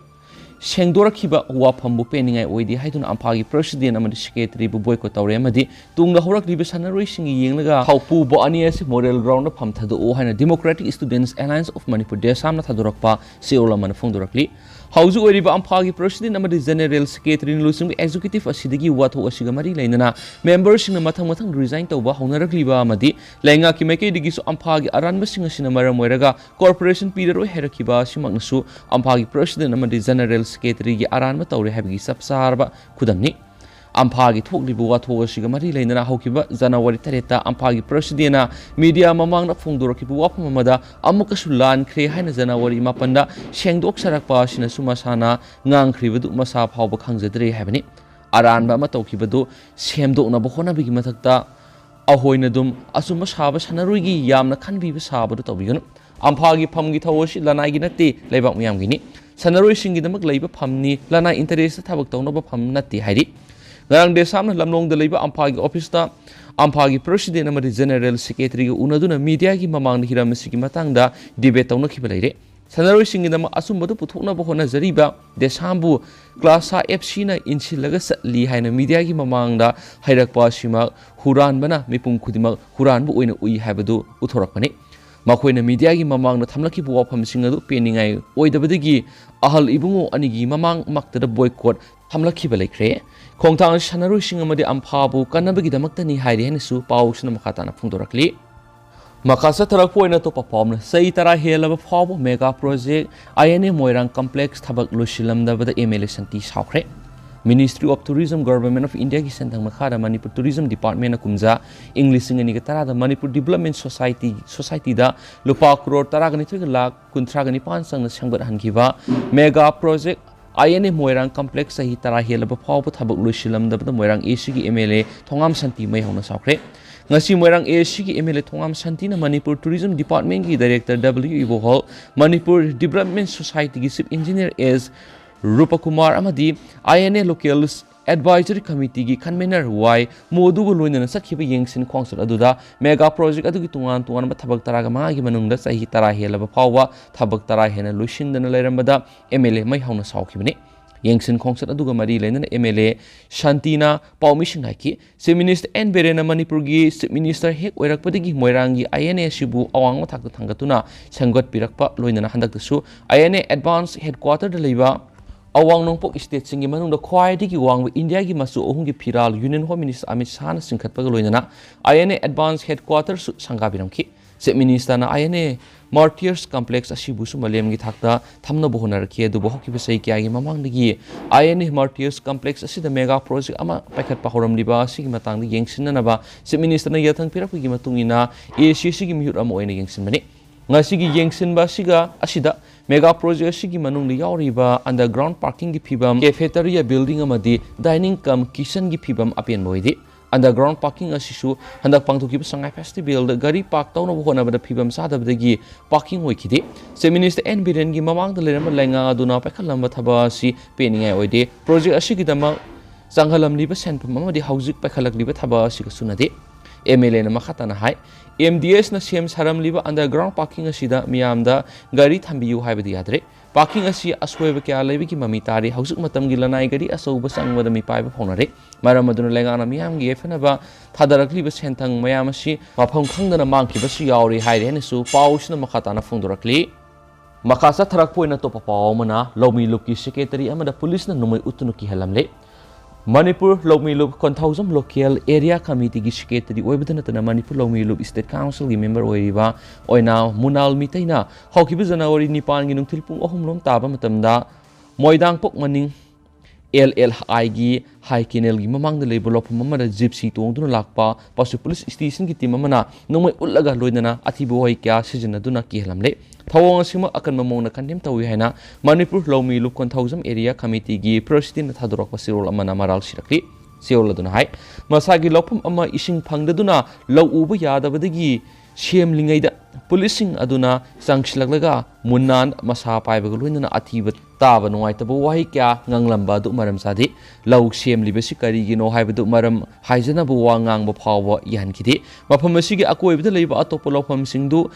ꯁꯦꯡꯗꯣꯔꯛꯈꯤꯕ ꯋꯥꯐꯝꯕꯨ ꯄꯦꯟꯅꯤꯡꯉꯥꯏ ꯑꯣꯏꯗꯦ ꯍꯥꯏꯗꯨꯅ ꯑꯝꯐꯥꯒꯤ president ꯑꯃꯗꯤ secretary ꯕꯨ boycott ꯇꯧꯔꯦ ꯑꯃꯗꯤ ꯇꯨꯡꯗ ꯍꯧꯔꯛꯂꯤꯕ ꯁꯥꯟꯅꯔꯣꯏꯁꯤꯡꯒꯤ ꯌꯦꯡꯂꯒ ꯊꯧꯄꯨꯕ ꯑꯅꯤ ꯑꯁꯤ moral ground ꯐꯝ ꯊꯥꯗꯣꯛꯎ ꯍꯥꯏꯅ Democratic Students Alliance of Manipur, ꯗꯦꯁꯥꯝꯅ ꯊꯥꯗꯣꯔꯛꯄ ꯆꯦꯔꯣꯜ ꯑꯃꯅ ꯐꯣꯡꯗꯣꯔꯛꯂꯤ꯫ ꯍꯧꯖꯤꯛ ꯑꯣꯏꯔꯤꯕ ꯑꯝꯐꯥꯒꯤ president ꯑꯃꯗꯤ general secretary ꯅ ꯂꯨꯆꯤꯡꯕ executive ꯑꯁꯤꯗꯒꯤ ꯋꯥꯊꯣꯛ ꯑꯁꯤꯒ ꯃꯔꯤ ꯂꯩꯅꯅ member ꯁꯤꯡꯅ ꯃꯊꯪ ꯃꯊꯪ resign ꯇꯧꯕ ꯍꯧꯅꯔꯛꯂꯤꯕ ꯑꯃꯗꯤ ꯂꯩꯉꯥꯛꯀꯤ ꯃꯥꯏꯀꯩꯗꯒꯤꯁꯨ ꯑꯝꯐꯥꯒꯤ ꯑꯔꯥꯟꯕꯁꯤꯡ ꯑꯁꯤꯅ ꯃꯔꯝ ꯑꯣꯏꯔꯒ corporation ꯄꯤꯔꯔꯣꯏ ꯍꯥꯏꯔꯛꯈꯤꯕ ꯑꯁꯤꯃꯛꯅꯁꯨ ꯑꯝꯐꯥꯒꯤ president ꯑꯃꯗꯤ general secretary ꯒꯤ ꯑꯔꯥꯟꯕ ꯇꯧꯔꯦ ꯍꯥꯏꯕꯒꯤ ꯆꯞ ꯆꯥꯔꯕ ꯈꯨꯗꯝꯅꯤ꯫ ꯑꯝꯐꯥꯒꯤ ꯊꯣꯛꯂꯤꯕ ꯋꯥꯊꯣꯛ ꯑꯁꯤꯒ ꯃꯔꯤ ꯂꯩꯅꯅ ꯍꯧꯈꯤꯕ January ꯇꯔꯦꯠꯇ ꯑꯝꯐꯥꯒꯤ president ꯅ media ꯃꯃꯥꯡꯗ ꯐꯣꯡꯗꯣꯔꯛꯈꯤꯕ ꯋꯥꯐꯝ ꯑꯃꯗ ꯑꯃꯨꯛꯀꯁꯨ ꯂꯥꯟꯈ꯭ꯔꯦ ꯍꯥꯏꯅ January ꯃꯥꯄꯟꯗ ꯁꯦꯡꯗꯣꯛꯆꯔꯛꯄ ꯑꯁꯤꯅꯁꯨ ꯃꯁꯥꯅ ꯉꯥꯡꯈ꯭ꯔꯤꯕꯗꯨ ꯃꯁꯥ ꯐꯥꯎꯕ ꯈꯪꯖꯗ꯭ꯔꯦ ꯍꯥꯏꯕꯅꯤ꯫ ꯑꯔꯥꯟꯕ ꯑꯃ ꯇꯧꯈꯤꯕꯗꯨ ꯁꯦꯝꯗꯣꯛꯅꯕ ꯍꯣꯠꯅꯕꯒꯤ ꯃꯊꯛꯇ ꯑꯍꯣꯏꯅ ꯑꯗꯨꯝ ꯑꯆꯨꯝꯕ ꯁꯥꯕ ꯁꯥꯟꯅꯔꯣꯏꯒꯤ ꯌꯥꯝꯅ ꯈꯟꯕꯤꯕ ꯁꯥꯕꯗꯨ ꯇꯧꯕꯤꯒꯅꯨ꯫ ꯑꯝꯐꯥꯒꯤ ꯐꯝꯒꯤ ꯊꯧ ꯑꯁꯤ ꯂꯅꯥꯏꯒꯤ ꯅꯠꯇꯦ, ꯂꯩꯕꯥꯛ ꯃꯤꯌꯥꯝꯒꯤꯅꯤ꯫ ꯁꯥꯟꯅꯔꯣꯏꯁꯤꯡꯒꯤꯗꯃꯛ ꯂꯩꯕ ꯐꯝꯅꯤ, ꯂꯅꯥꯏ interest ꯊꯕꯛ ꯇꯧꯅꯕ ꯐꯝ ꯅꯠꯇꯦ ꯍꯥꯏꯔꯤ꯫ ꯉꯔꯥꯡ ꯗꯦꯁꯥꯝꯅ ꯂꯝꯂꯣꯡꯗ ꯂꯩꯕ ꯑꯝꯐꯥꯒꯤ office ꯇ ꯑꯝꯐꯥꯒꯤ president ꯑꯃꯗꯤ general secretary ꯒ ꯎꯅꯗꯨꯅ media ꯒꯤ ꯃꯃꯥꯡꯗ ꯍꯤꯔꯝ ꯑꯁꯤꯒꯤ ꯃꯇꯥꯡꯗ debate ꯇꯧꯅꯈꯤꯕ ꯂꯩꯔꯦ꯫ ꯁꯥꯟꯅꯔꯣꯏꯁꯤꯡꯒꯤꯗꯃꯛ ꯑꯆꯨꯝꯕꯗꯨ ꯄꯨꯊꯣꯛꯅꯕ ꯍꯣꯠꯅꯖꯔꯤꯕ ꯗꯦꯁꯥꯝꯕꯨ Class F C ꯅ ꯏꯟꯁꯤꯜꯂꯒ ꯆꯠꯂꯤ ꯍꯥꯏꯅ media ꯒꯤ ꯃꯃꯥꯡꯗ ꯍꯥꯏꯔꯛꯄ ꯑꯁꯤꯃꯛ ꯍꯨꯔꯥꯟꯕꯅ ꯃꯤꯄꯨꯝ ꯈꯨꯗꯤꯡꯃꯛ ꯍꯨꯔꯥꯟꯕ ꯑꯣꯏꯅ ꯎꯏ ꯍꯥꯏꯕꯗꯨ ꯎꯠꯊꯣꯔꯛꯄꯅꯤ꯫ ꯃꯈꯣꯏꯅ media ꯒꯤ ꯃꯃꯥꯡꯗ ꯊꯝꯂꯛꯈꯤꯕ ꯋꯥꯐꯝꯁꯤꯡ ꯑꯗꯨ ꯄꯦꯟꯅꯤꯡꯉꯥꯏ ꯑꯣꯏꯗꯕꯗꯒꯤ ꯑꯍꯜ ꯏꯕꯨꯡꯉꯣ ꯑꯅꯤꯒꯤ ꯃꯃꯥꯡꯃꯛꯇꯗ boycott ꯊꯝꯂꯛꯈꯤꯕ ꯂꯩꯈ꯭ꯔꯦ꯫ ꯈꯣꯡꯊꯥꯡ ꯑꯁꯤ ꯁꯥꯟꯅꯔꯣꯏꯁꯤꯡ ꯑꯃꯗꯤ ꯑꯝꯐꯥꯕꯨ ꯀꯟꯅꯕꯒꯤꯗꯃꯛꯇꯅꯤ ꯍꯥꯏꯔꯤ ꯍꯥꯏꯅꯁꯨ ꯄꯥꯎ ꯑꯁꯤꯅ ꯃꯈꯥ ꯇꯥꯅ ꯐꯣꯡꯗꯣꯔꯛꯂꯤ꯫ ꯃꯈꯥ ꯆꯠꯊꯔꯛꯄ ꯑꯣꯏꯅ ꯑꯇꯣꯞꯄ ꯄꯥꯎ ꯑꯃꯅ, ꯆꯍꯤ ꯇꯔꯥ ꯍꯦꯜꯂꯕ ꯐꯥꯎꯕ mega project I N A Moirang complex ꯊꯕꯛ ꯂꯣꯏꯁꯤꯜꯂꯝꯗꯕꯗ M L A Shanti ꯁꯥꯎꯈ꯭ꯔꯦ꯫ Ministry of Tourism, Government of India ꯒꯤ ꯁꯦꯟꯊꯪ ꯃꯈꯥꯗ ꯃꯅꯤꯄꯨꯔ Tourism Department ꯅ ꯀꯨꯝꯖꯥ ꯏꯪ ꯂꯤꯁꯤꯡ ꯑꯅꯤꯒ ꯇꯔꯥꯗ ꯃꯅꯤꯄꯨꯔ Development Society, Society ꯗ ꯂꯨꯄꯥ ꯀ꯭ꯔꯣꯔ ꯇꯔꯥꯒ ꯅꯤꯊꯣꯏꯒ ꯂꯥꯈ ꯀꯨꯟꯊ꯭ꯔꯥꯒ ꯅꯤꯄꯥꯟ ꯆꯪꯅ ꯁꯦꯝꯒꯠꯍꯟꯈꯤꯕ mega project I N A Moirang complex ꯆꯍꯤ ꯇꯔꯥ ꯍꯦꯜꯂꯕ ꯐꯥꯎꯕ ꯊꯕꯛ ꯂꯣꯏꯁꯤꯜꯂꯝꯗꯕꯗ ꯃꯣꯏꯔꯥꯡ A C ꯒꯤ M L A ꯊꯣꯉꯥꯝ ꯁꯥꯟꯇꯤ ꯃꯩ ꯍꯧꯅ ꯁꯥꯎꯈ꯭ꯔꯦ꯫ ꯉꯁꯤ ꯃꯣꯏꯔꯥꯡ A C ꯒꯤ M L A Thongam ꯁꯥꯟꯇꯤꯅ Manipur Tourism Department ꯀꯤ Director W ꯏꯕꯣꯍꯣꯜ, Manipur Development Society ꯒꯤ Chief Engineer S ꯔꯨꯄꯀꯨꯃꯥꯔ ꯑꯃꯗꯤ I N A Local Advisory Committeeꯒꯤ convener ꯋꯥꯏ ꯃꯣꯗꯨꯒ ꯂꯣꯏꯅꯅ ꯆꯠꯈꯤꯕ ꯌꯦꯡꯁꯤꯟ ꯈꯣꯡꯆꯠ ꯑꯗꯨꯗ mega project ꯑꯗꯨꯒꯤ ꯇꯣꯉꯥꯟ ꯇꯣꯉꯥꯟꯕ ꯊꯕꯛ ꯇꯔꯥꯒ ꯃꯉꯥꯒꯤ ꯃꯅꯨꯡꯗ ꯆꯍꯤ ꯇꯔꯥ ꯍꯦꯜꯂꯕ ꯐꯥꯎꯕ ꯊꯕꯛ ꯇꯔꯥ ꯍꯦꯟꯅ ꯂꯣꯏꯁꯤꯟꯗꯅ ꯂꯩꯔꯝꯕꯗ ꯑꯦꯝ ꯑꯦꯜ ꯑꯦ ꯃꯩ ꯍꯧꯅ ꯁꯥꯎꯈꯤꯕꯅꯤ꯫ ꯌꯦꯡꯁꯤꯟ ꯈꯣꯡꯆꯠ ꯑꯗꯨꯒ ꯃꯔꯤ ꯂꯩꯅꯅ ꯑꯦꯝ ꯑꯦꯜ ꯑꯦ ꯁꯥꯟꯇꯤꯅ ꯄꯥꯎꯃꯤꯁꯤꯡ ꯍꯥꯏꯈꯤ꯫ Chief Minister ꯑꯦꯟ ꯕꯤꯔꯦꯟꯅ ꯃꯅꯤꯄꯨꯔꯒꯤ Chief Minister ꯍꯦꯛ ꯑꯣꯏꯔꯛꯄꯗꯒꯤ ꯃꯣꯏꯔꯥꯡꯒꯤ ꯑꯥꯏ ꯑꯦꯟ ꯑꯦ ꯑꯁꯤꯕꯨ ꯑꯋꯥꯡꯕ ꯊꯥꯛꯇ ꯊꯥꯡꯒꯠꯇꯨꯅ ꯁꯦꯝꯒꯠꯄꯤꯔꯛꯄ ꯂꯣꯏꯅꯅ ꯍꯟꯗꯛꯇꯁꯨ ꯑꯥꯏ ꯑꯦꯟ ꯑꯦ Advance Headquarterꯗ ꯂꯩꯕ ꯑꯋꯥꯡ ꯅꯣꯡꯄꯣꯛ stateꯁꯤꯡꯒꯤ ꯃꯅꯨꯡꯗ ꯈ꯭ꯋꯥꯏꯗꯒꯤ ꯋꯥꯡꯕ ꯏꯟꯗꯤꯌꯥꯒꯤ ꯃꯆꯨ ꯑꯍꯨꯝꯒꯤ ꯐꯤꯔꯥꯜ Union Home Minister ꯑꯃꯤꯠ ꯁꯥꯍꯅ ꯆꯤꯡꯈꯠꯄꯒ ꯂꯣꯏꯅꯅ ꯑꯥꯏ ꯑꯦꯟ ꯑꯦ Advance Headquarterꯁꯨ ꯁꯪꯒꯥꯕꯤꯔꯝꯈꯤ꯫ Chief Ministerꯅ I N A Martyrs Complex ꯑꯁꯤꯕꯨꯁꯨ ꯃꯥꯂꯦꯝꯒꯤ ꯊꯥꯛꯇ ꯊꯝꯅꯕ ꯍꯣꯠꯅꯔꯛꯈꯤ, ꯑꯗꯨꯕꯨ ꯍꯧꯈꯤꯕ ꯆꯍꯤ ꯀꯌꯥꯒꯤ ꯃꯃꯥꯡꯗꯒꯤ I N A Martyrs Complex ꯑꯁꯤꯗ mega project ꯑꯃ ꯄꯥꯏꯈꯠꯄ ꯍꯧꯔꯝꯂꯤꯕ ꯑꯁꯤꯒꯤ ꯃꯇꯥꯡꯗ ꯌꯦꯡꯁꯤꯟꯅꯅꯕ Chief Ministerꯅ ꯌꯥꯊꯪ ꯄꯤꯔꯛꯄꯒꯤ ꯃꯇꯨꯡ ꯏꯟꯅ ꯑꯦ ꯁꯤ ꯁꯤꯒꯤ ꯃꯤꯍꯨꯠ ꯑꯃ ꯑꯣꯏꯅ ꯌꯦꯡꯁꯤꯟꯕꯅꯤ꯫ ꯉꯁꯤꯒꯤ ꯌꯦꯡꯁꯤꯟꯕ ꯑꯁꯤꯒ, ꯑꯁꯤꯗ mega project ꯑꯁꯤꯒꯤ ꯃꯅꯨꯡꯗ ꯌꯥꯎꯔꯤꯕ underground parkingꯒꯤ ꯐꯤꯕꯝ, cafeteria building ꯑꯃꯗꯤ dining cum kitchenꯒꯤ ꯐꯤꯕꯝ ꯑꯄꯦꯟꯕ ꯑꯣꯏꯗꯦ꯫ Underground parking ꯑꯁꯤꯁꯨ ꯍꯟꯗꯛ ꯄꯥꯡꯊꯣꯛꯈꯤꯕ ꯁꯉꯥꯏ Festivalꯗ ꯒꯥꯔꯤ park ꯇꯧꯅꯕ ꯍꯣꯠꯅꯕꯗ ꯐꯤꯕꯝ ꯆꯥꯗꯕꯗꯒꯤ parking ꯑꯣꯏꯈꯤꯗꯦ꯫ Chief Minister ꯑꯦꯟ ꯕꯤꯔꯦꯟꯒꯤ ꯃꯃꯥꯡꯗ ꯂꯩꯔꯝꯕ ꯂꯩꯉꯥꯛ ꯑꯗꯨꯅ ꯄꯥꯏꯈꯠꯂꯝꯕ ꯊꯕꯛ ꯑꯁꯤ ꯄꯦꯟꯅꯤꯡꯉꯥꯏ ꯑꯣꯏꯗꯦ꯫ Project ꯑꯁꯤꯒꯤꯗꯃꯛ ꯆꯪꯍꯜꯂꯝꯂꯤꯕ ꯁꯦꯟꯐꯝ ꯑꯃꯗꯤ ꯍꯧꯖꯤꯛ ꯄꯥꯏꯈꯠꯂꯛꯂꯤꯕ ꯊꯕꯛ ꯑꯁꯤꯒ ꯆꯨꯅꯗꯦ꯫ ꯑꯦꯝ ꯑꯦꯜ ꯑꯦꯅ ꯃꯈꯥ ꯇꯥꯅ ꯍꯥꯏ, ꯑꯦꯝ ꯗꯤ ꯑꯦꯁꯅ ꯁꯦꯝ ꯁꯥꯔꯝꯂꯤꯕ underground parking ꯑꯁꯤꯗ ꯃꯤꯌꯥꯝꯗ ꯒꯥꯔꯤ ꯊꯝꯕꯤꯌꯨ ꯍꯥꯏꯕꯗꯤ ꯌꯥꯗ꯭ꯔꯦ꯫ Parking ꯑꯁꯤ ꯑꯁꯣꯏꯕ ꯀꯌꯥ ꯂꯩꯕꯒꯤ ꯃꯃꯤ ꯇꯥꯔꯤ꯫ ꯍꯧꯖꯤꯛ ꯃꯇꯝꯒꯤ ꯂꯅꯥꯏ ꯒꯥꯔꯤ ꯑꯆꯧꯕ ꯆꯪꯕꯗ ꯃꯤꯄꯥꯏꯕ ꯐꯥꯎꯅꯔꯦ꯫ ꯃꯔꯝ ꯑꯗꯨꯅ ꯂꯩꯉꯥꯛꯅ ꯃꯤꯌꯥꯝꯒꯤ ꯌꯥꯏꯐꯅꯕ ꯊꯥꯗꯔꯛꯂꯤꯕ ꯁꯦꯟꯊꯪ ꯃꯌꯥꯝ ꯑꯁꯤ ꯃꯐꯝ ꯈꯪꯗꯅ ꯃꯥꯡꯈꯤꯕꯁꯨ ꯌꯥꯎꯔꯤ ꯍꯥꯏꯔꯤ ꯍꯥꯏꯅꯁꯨ ꯄꯥꯎꯁꯤꯅ ꯃꯈꯥ ꯇꯥꯅ ꯐꯣꯡꯗꯣꯔꯛꯂꯤ꯫ ꯃꯈꯥ ꯆꯠꯊꯔꯛꯄ ꯑꯣꯏꯅ ꯑꯇꯣꯞꯄ ꯄꯥꯎ ꯑꯃꯅ, ꯂꯧꯃꯤ ꯂꯨꯞꯀꯤ secretary ꯑꯃꯗ ꯄꯨꯂꯤꯁꯅ ꯅꯣꯡꯃꯩ ꯎꯠꯇꯨꯅ ꯀꯤꯍꯜꯂꯝꯂꯦ꯫ ꯃꯅꯤꯄꯨꯔ ꯂꯧꯃꯤ ꯂꯨꯞ ꯀꯣꯟꯊꯧꯖꯝ Local Area Committeeꯒꯤ secretary ꯑꯣꯏꯕꯗ ꯅꯠꯇꯅ ꯃꯅꯤꯄꯨꯔ ꯂꯧꯃꯤ ꯂꯨꯞ State Councilꯒꯤ member ꯑꯣꯏꯔꯤꯕ ꯑꯣꯏꯅꯥꯝ ꯃꯨꯅꯥꯜ ꯃꯤꯇꯩꯅ ꯍꯧꯈꯤꯕ ꯖꯅꯋꯥꯔꯤ ꯅꯤꯄꯥꯟꯒꯤ ꯅꯨꯡꯊꯤꯜ ꯄꯨꯡ ꯑꯍꯨꯝ ꯂꯣꯝ ꯇꯥꯕ ꯃꯇꯝꯗ ꯃꯣꯏꯗꯥꯡꯄꯣꯛ ꯃꯅꯤꯡ ꯑꯦꯜ ꯑꯦꯜ ꯑꯥꯏꯒꯤ high canalꯒꯤ ꯃꯃꯥꯡꯗ ꯂꯩꯕ ꯂꯧꯐꯝ ꯑꯃꯗ Jeepcy ꯇꯣꯡꯗꯨꯅ ꯂꯥꯛꯄ ꯄꯥꯁꯨ police stationꯒꯤ team ꯑꯃꯅ ꯅꯣꯡꯃꯩ ꯎꯠꯂꯒ ꯂꯣꯏꯅꯅ ꯑꯊꯤꯕ ꯋꯥꯍꯩ ꯀꯌꯥ ꯁꯤꯖꯤꯟꯅꯗꯨꯅ ꯀꯤꯍꯜꯂꯝꯂꯦ꯫ ꯊꯧꯑꯣꯡ ꯑꯁꯤꯃꯛ ꯑꯀꯟꯕ ꯃꯑꯣꯡꯗ condemn ꯇꯧꯏ ꯍꯥꯏꯅ ꯃꯅꯤꯄꯨꯔ ꯂꯧꯃꯤ ꯂꯨꯞ ꯀꯣꯟꯊꯧꯖꯝ Area Committeeꯒꯤ presidentꯅ ꯊꯥꯗꯣꯔꯛꯄ ꯆꯦꯔꯣꯜ ꯑꯃꯅ ꯃꯔꯥꯜ ꯁꯤꯔꯛꯂꯤ꯫ ꯆꯦꯔꯣꯜ ꯑꯗꯨꯅ ꯍꯥꯏ, ꯃꯁꯥꯒꯤ ꯂꯧꯐꯝ ꯑꯃ ꯏꯁꯤꯡ ꯐꯪꯗꯗꯨꯅ ꯂꯧ ꯎꯕ ꯌꯥꯗꯕꯗꯒꯤ ꯁꯦꯝꯂꯤꯉꯩꯗ ꯄꯨꯂꯤꯁꯁꯤꯡ ꯑꯗꯨꯅ ꯆꯪꯁꯤꯜꯂꯛꯂꯒ ꯃꯨꯟꯅꯥꯟ ꯃꯁꯥ ꯄꯥꯏꯕꯒ ꯂꯣꯏꯅꯅ ꯑꯊꯤꯕ ꯇꯥꯕ ꯅꯨꯡꯉꯥꯏꯇꯕ ꯋꯥꯍꯩ ꯀꯌꯥ ꯉꯥꯡꯂꯝꯕ ꯑꯗꯨ ꯃꯔꯝ ꯆꯥꯗꯦ꯫ ꯂꯧ ꯁꯦꯝꯂꯤꯕꯁꯤ ꯀꯔꯤꯒꯤꯅꯣ ꯍꯥꯏꯕꯗꯨ ꯃꯔꯝ ꯍꯥꯏꯖꯅꯕ ꯋꯥ ꯉꯥꯡꯕ ꯐꯥꯎꯕ ꯌꯥꯍꯟꯈꯤꯗꯦ꯫ ꯃꯐꯝ ꯑꯁꯤꯒꯤ ꯑꯀꯣꯏꯕꯗ ꯂꯩꯕ ꯑꯇꯣꯞꯄ ꯂꯧꯐꯝꯁꯤꯡꯗꯨ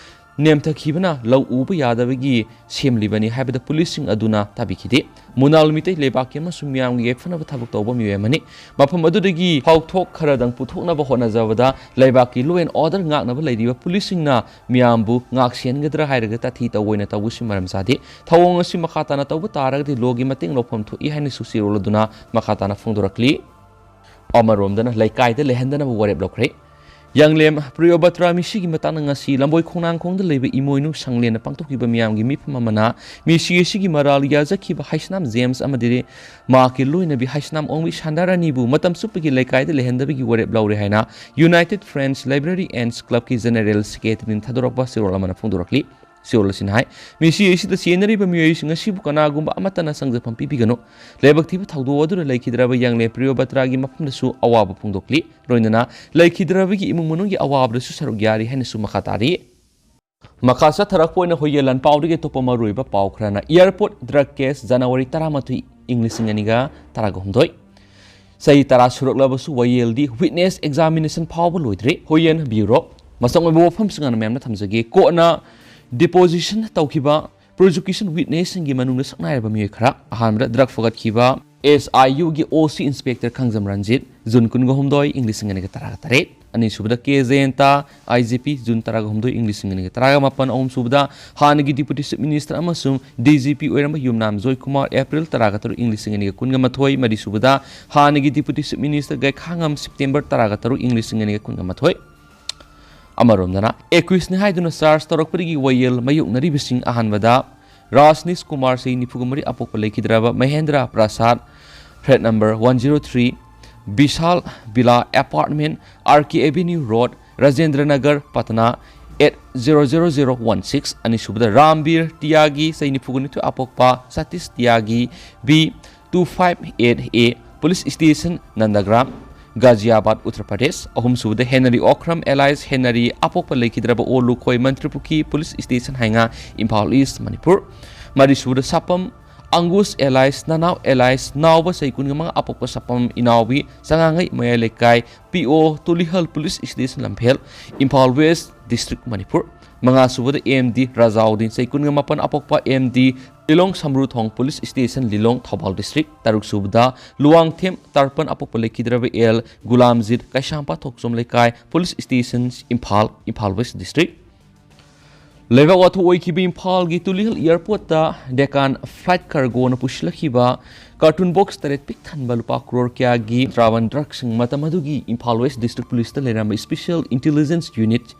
ꯅꯦꯝꯊꯈꯤꯕꯅ ꯂꯧ ꯎꯕ ꯌꯥꯗꯕꯒꯤ ꯁꯦꯝꯂꯤꯕꯅꯤ ꯍꯥꯏꯕꯗ ꯄꯨꯂꯤꯁꯁꯤꯡ ꯑꯗꯨꯅ ꯇꯥꯕꯤꯈꯤꯗꯦ꯫ ꯃꯨꯅꯥꯜ ꯃꯤꯇꯩ ꯂꯩꯕꯥꯛꯀꯤ ꯑꯃꯁꯨꯡ ꯃꯤꯌꯥꯝꯒꯤ ꯌꯥꯏꯐꯅꯕ ꯊꯕꯛ ꯇꯧꯕ ꯃꯤꯑꯣꯏ ꯑꯃꯅꯤ꯫ ꯃꯐꯝ ꯑꯗꯨꯗꯒꯤ ꯐꯥꯎꯊꯣꯛ ꯈꯔꯗꯪ ꯄꯨꯊꯣꯛꯅꯕ ꯍꯣꯠꯅꯖꯕꯗ ꯂꯩꯕꯥꯛꯀꯤ law and order ꯉꯥꯛꯅꯕ ꯂꯩꯔꯤꯕ ꯄꯨꯂꯤꯁꯁꯤꯡꯅ ꯃꯤꯌꯥꯝꯕꯨ ꯉꯥꯛ ꯁꯦꯟꯒꯗ꯭ꯔꯥ ꯍꯥꯏꯔꯒ ꯇꯥꯊꯤ ꯇꯧꯑꯣꯏꯅ ꯇꯧꯕꯁꯤ ꯃꯔꯝ ꯆꯥꯗꯦ꯫ ꯊꯧꯑꯣꯡ ꯑꯁꯤ ꯃꯈꯥ ꯇꯥꯅ ꯇꯧꯕ ꯇꯥꯔꯒꯗꯤ lawꯒꯤ ꯃꯇꯦꯡ ꯂꯧꯐꯝ ꯊꯣꯛꯏ ꯍꯥꯏꯅꯁꯨ ꯆꯦꯔꯣꯜ ꯑꯗꯨꯅ ꯃꯈꯥ ꯇꯥꯅ ꯐꯣꯡꯗꯣꯔꯛꯂꯤ꯫ ꯑꯃꯔꯣꯝꯗꯅ ꯂꯩꯀꯥꯏꯗ ꯂꯩꯍꯟꯗꯅꯕ ꯋꯥꯔꯦꯞ ꯂꯧꯈ꯭ꯔꯦ꯫ ꯌꯥꯡꯂꯦꯝ ꯄ꯭ꯔꯤꯌꯣꯕꯇ꯭ꯔꯥ ꯃꯤꯁꯤꯒꯤ ꯃꯇꯥꯡꯗ ꯉꯁꯤ ꯂꯝꯕꯣꯏ ꯈꯣꯡꯅꯥꯡꯈꯣꯡꯗ ꯂꯩꯕ ꯏꯃꯣꯏꯅꯨ ꯁꯪꯂꯦꯟꯗ ꯄꯥꯡꯊꯣꯛꯈꯤꯕ ꯃꯤꯌꯥꯝꯒꯤ ꯃꯤꯐꯝ ꯑꯃꯅ ꯃꯤꯁꯤ ꯑꯁꯤꯒꯤ ꯃꯔꯥꯜ ꯌꯥꯖꯈꯤꯕ ꯍꯩꯁꯅꯥꯝ ꯖꯦꯝꯁ ꯑꯃꯗꯤ ꯃꯍꯥꯛꯀꯤ ꯂꯣꯏꯅꯕꯤ ꯍꯩꯁꯅꯥꯝ ꯑꯣꯡꯕꯤ ꯁꯥꯟꯗꯥꯔꯥꯅꯤꯕꯨ ꯃꯇꯝ ꯆꯨꯞꯄꯒꯤ ꯂꯩꯀꯥꯏꯗ ꯂꯩꯍꯟꯗꯕꯒꯤ ꯋꯥꯔꯦꯞ ꯂꯧꯔꯦ ꯍꯥꯏꯅ United French Library and Clubꯀꯤ General Secretaryꯅ ꯊꯥꯗꯣꯔꯛꯄ ꯆꯦꯔꯣꯜ ꯑꯃꯅ ꯐꯣꯡꯗꯣꯔꯛꯂꯤ꯫ ꯆꯦꯔꯣꯜ ꯑꯁꯤꯅ ꯍꯥꯏ, ꯃꯤꯁꯤ ꯑꯁꯤꯗ ꯆꯦꯟꯅꯔꯤꯕ ꯃꯤꯑꯣꯏꯁꯤꯡ ꯑꯁꯤꯕꯨ ꯀꯅꯥꯒꯨꯝꯕ ꯑꯃꯠꯇꯅ ꯁꯪꯖꯐꯝ ꯄꯤꯕꯤꯒꯅꯨ꯫ ꯂꯥꯏꯕꯛ ꯊꯤꯕ ꯊꯧꯗꯣꯛ ꯑꯗꯨꯗ ꯂꯩꯈꯤꯗ꯭ꯔꯕ ꯌꯥꯡꯂꯦꯝ ꯄ꯭ꯔꯤꯌꯣꯕꯇ꯭ꯔꯥꯒꯤ ꯃꯐꯝꯗꯁꯨ ꯑꯋꯥꯕ ꯐꯣꯡꯗꯣꯛꯂꯤ꯫ ꯂꯣꯏꯅꯅ ꯂꯩꯈꯤꯗ꯭ꯔꯕꯒꯤ ꯏꯃꯨꯡ ꯃꯅꯨꯡꯒꯤ ꯑꯋꯥꯕꯗꯁꯨ ꯁꯔꯨꯛ ꯌꯥꯔꯤ ꯍꯥꯏꯅꯁꯨ ꯃꯈꯥ ꯇꯥꯔꯤ꯫ ꯃꯈꯥ ꯆꯠꯊꯔꯛꯄ ꯑꯣꯏꯅ ꯍꯨꯏꯌꯦꯟ ꯂꯥꯟꯄꯥꯎꯗꯒꯤ ꯑꯇꯣꯞꯄ ꯃꯔꯨꯑꯣꯏꯕ ꯄꯥꯎ ꯈꯔꯅ, Airport drug case January ꯇꯔꯥꯃꯥꯊꯣꯏ, ꯏꯪ ꯂꯤꯁꯤꯡ ꯑꯅꯤꯒ ꯇꯔꯥꯒ ꯍꯨꯝꯗꯣꯏ꯫ ꯆꯍꯤ ꯇꯔꯥ ꯁꯨꯔꯛꯂꯕꯁꯨ ꯋꯥꯌꯦꯜꯗꯤ witness examination ꯐꯥꯎꯕ ꯂꯣꯏꯗ꯭ꯔꯤ꯫ ꯍꯨꯏꯌꯦꯟ ꯕ꯭ꯌꯨꯔꯣ꯫ ꯃꯆꯪ ꯑꯣꯏꯕ ꯋꯥꯐꯝꯁꯤꯡ ꯑꯃ ꯃꯌꯥꯝꯅ ꯊꯝꯖꯒꯦ꯫ Courtꯅ deposition ꯇꯧꯈꯤꯕ prosecution witnessꯁꯤꯡꯒꯤ ꯃꯅꯨꯡꯗ ꯁꯛꯅꯥꯏꯔꯕ ꯃꯤꯑꯣꯏ ꯈꯔ, ꯑꯍꯥꯟꯕꯗ drug ꯐꯒꯠꯈꯤꯕ SIUꯒꯤ OC Inspector ꯈꯥꯡꯖꯝ Ranjit, June ꯀꯨꯟꯒ ꯍꯨꯝꯗꯣꯏ, ꯏꯪ ꯂꯤꯁꯤꯡ ꯑꯅꯤꯒ ꯇꯔꯥꯒ ꯇꯔꯦꯠ꯫ ꯑꯅꯤꯁꯨꯕꯗ ꯀꯦ ꯖꯌꯟꯇ, IGP, June ꯇꯔꯥꯒ ꯍꯨꯝꯗꯣꯏ, ꯏꯪ ꯂꯤꯁꯤꯡ ꯑꯅꯤꯒ ꯇꯔꯥꯒ ꯃꯥꯄꯟ꯫ ꯑꯍꯨꯝꯁꯨꯕꯗ ꯍꯥꯟꯅꯒꯤ Deputy Chief Minister ꯑꯃꯁꯨꯡ DGP ꯑꯣꯏꯔꯝꯕ ꯌꯨꯝꯅꯥꯝ ꯖꯣꯏꯀꯨꯃꯥꯔ, April ꯇꯔꯥꯒ ꯇꯔꯨꯛ, ꯏꯪ ꯂꯤꯁꯤꯡ ꯑꯅꯤꯒ ꯀꯨꯟꯒ ꯃꯥꯊꯣꯏ꯫ ꯃꯔꯤꯁꯨꯕꯗ ꯍꯥꯟꯅꯒꯤ Deputy Chief Minister ꯒꯩꯈꯥꯉꯝ, September ꯇꯔꯥꯒ ꯇꯔꯨꯛ, ꯏꯪ ꯂꯤꯁꯤꯡ ꯑꯅꯤꯒ ꯀꯨꯟꯒ ꯃꯥꯊꯣꯏ꯫ ꯑꯃꯔꯣꯝꯗꯅ, accused ꯅꯤ ꯍꯥꯏꯗꯨꯅ charge ꯇꯧꯔꯛꯄꯗꯒꯤ ꯋꯥꯌꯦꯜ ꯃꯥꯌꯣꯛꯅꯔꯤꯕꯁꯤꯡ, ꯑꯍꯥꯟꯕꯗ ꯔꯥꯖꯅꯤꯁ ꯀꯨꯃꯥꯔ, ꯆꯍꯤ ꯅꯤꯐꯨꯒ ꯃꯔꯤ, ꯑꯄꯣꯛꯄ ꯂꯩꯈꯤꯗ꯭ꯔꯕ ꯃꯍꯦꯟꯗ꯭ꯔ ꯄ꯭ꯔꯁꯥꯗ, flat number one zero three, ꯕꯤꯁꯥꯜ ꯕꯤꯂꯥ Apartment, R K Avenue Road, Rajendra Nagar, ꯄꯠꯅꯥ, eight zero zero zero one six꯫ ꯑꯅꯤꯁꯨꯕꯗ ꯔꯥꯝꯕꯤꯔ ꯇꯤꯌꯥꯒꯤ, ꯆꯍꯤ ꯅꯤꯐꯨꯒ ꯅꯤꯊꯣꯏ, ꯑꯄꯣꯛꯄ Satish ꯇꯤꯌꯥꯒꯤ, B two five eight A, Police Station, ꯅꯟꯗꯒ꯭ꯔꯥꯝ, Ghaziabad, Uttar Pradesh. ꯑꯍꯨꯝꯁꯨꯕꯗ ꯍꯦꯅꯔꯤ ꯑꯣꯈ꯭ꯔꯝ alias ꯍꯦꯅꯔꯤ, ꯑꯄꯣꯛꯄ ꯂꯩꯈꯤꯗ꯭ꯔꯕ ꯑꯣ ꯂꯨꯈꯣꯏ, ꯃꯟꯇ꯭ꯔꯤꯄꯨꯈ꯭ꯔꯤ ꯄꯨꯂꯤꯁ ꯁ꯭ꯇꯦꯁꯟ ꯍꯥꯏꯉꯥ, ꯏꯝꯐꯥꯜ ꯏꯁ, ꯃꯅꯤꯄꯨꯔ꯫ ꯃꯔꯤꯁꯨꯕꯗ ꯁꯥꯄꯝ ꯑꯪꯒꯨꯁ alias ꯅꯅꯥꯎ alias ꯅꯥꯎꯕ, ꯆꯍꯤ ꯀꯨꯟꯒ ꯃꯉꯥ, ꯑꯄꯣꯛꯄ ꯁꯥꯄꯝ ꯏꯅꯥꯎꯕꯤ, ꯆꯉꯥꯡꯉꯩ ꯃꯌꯥꯏ ꯂꯩꯀꯥꯏ, P O, Tulihal police station, Lamphel, Imphal west district, Manipur. ꯃꯉꯥꯁꯨꯕꯗ ꯑꯦꯝ ꯗꯤ ꯔꯥꯖꯥꯎꯗꯤꯟ, ꯆꯍꯤ ꯀꯨꯟꯒ ꯃꯥꯄꯟ, ꯑꯄꯣꯛꯄ, ꯑꯦꯝ ꯗꯤ ꯂꯤꯂꯣꯡ ꯁꯝꯔꯨ ꯊꯣꯡ police station, Lilong, Thoubal district. ꯇꯔꯨꯛꯁꯨꯕꯗ ꯂꯨꯋꯥꯡꯊꯦꯝ ꯇꯔꯄꯟ, ꯑꯄꯣꯛꯄ ꯂꯩꯈꯤꯗ꯭ꯔꯕ L Gulamjit, Keisampat Thokchom Leikai police station, Imphal, Imphal west district. ꯂꯩꯕꯥꯛ ꯋꯥꯊꯣꯛ ꯑꯣꯏꯈꯤꯕ ꯏꯝꯐꯥꯜꯒꯤ ꯇꯨꯂꯤꯍꯜ ꯑꯦꯌꯔꯄꯣꯔꯠꯇ ꯗꯦꯀꯥꯟ ꯐ꯭ꯂꯥꯏꯠ ꯀꯥꯔꯒꯣꯅ ꯄꯨꯁꯤꯜꯂꯛꯈꯤꯕ ꯀꯥꯔꯇꯨꯟ ꯕꯣꯛꯁ ꯇꯔꯦꯠ ꯄꯤꯛ ꯊꯟꯕ ꯂꯨꯄꯥ ꯀ꯭ꯔꯣꯔ ꯀꯌꯥꯒꯤ ꯀꯟꯇ꯭ꯔꯥꯕꯟ ꯗ꯭ꯔꯒꯁꯤꯡ ꯃꯇꯝ ꯑꯗꯨꯒꯤ ꯏꯝꯐꯥꯜ ꯋꯦꯁ ꯗꯤꯁꯇ꯭ꯔꯤꯛ ꯄꯨꯂꯤꯁꯇ ꯂꯩꯔꯝꯕ ꯁ꯭ꯄꯦꯁꯤꯌꯦꯜ ꯏꯟꯇꯦꯂꯤꯖꯦꯟꯁ ꯌꯨꯅꯤꯠ,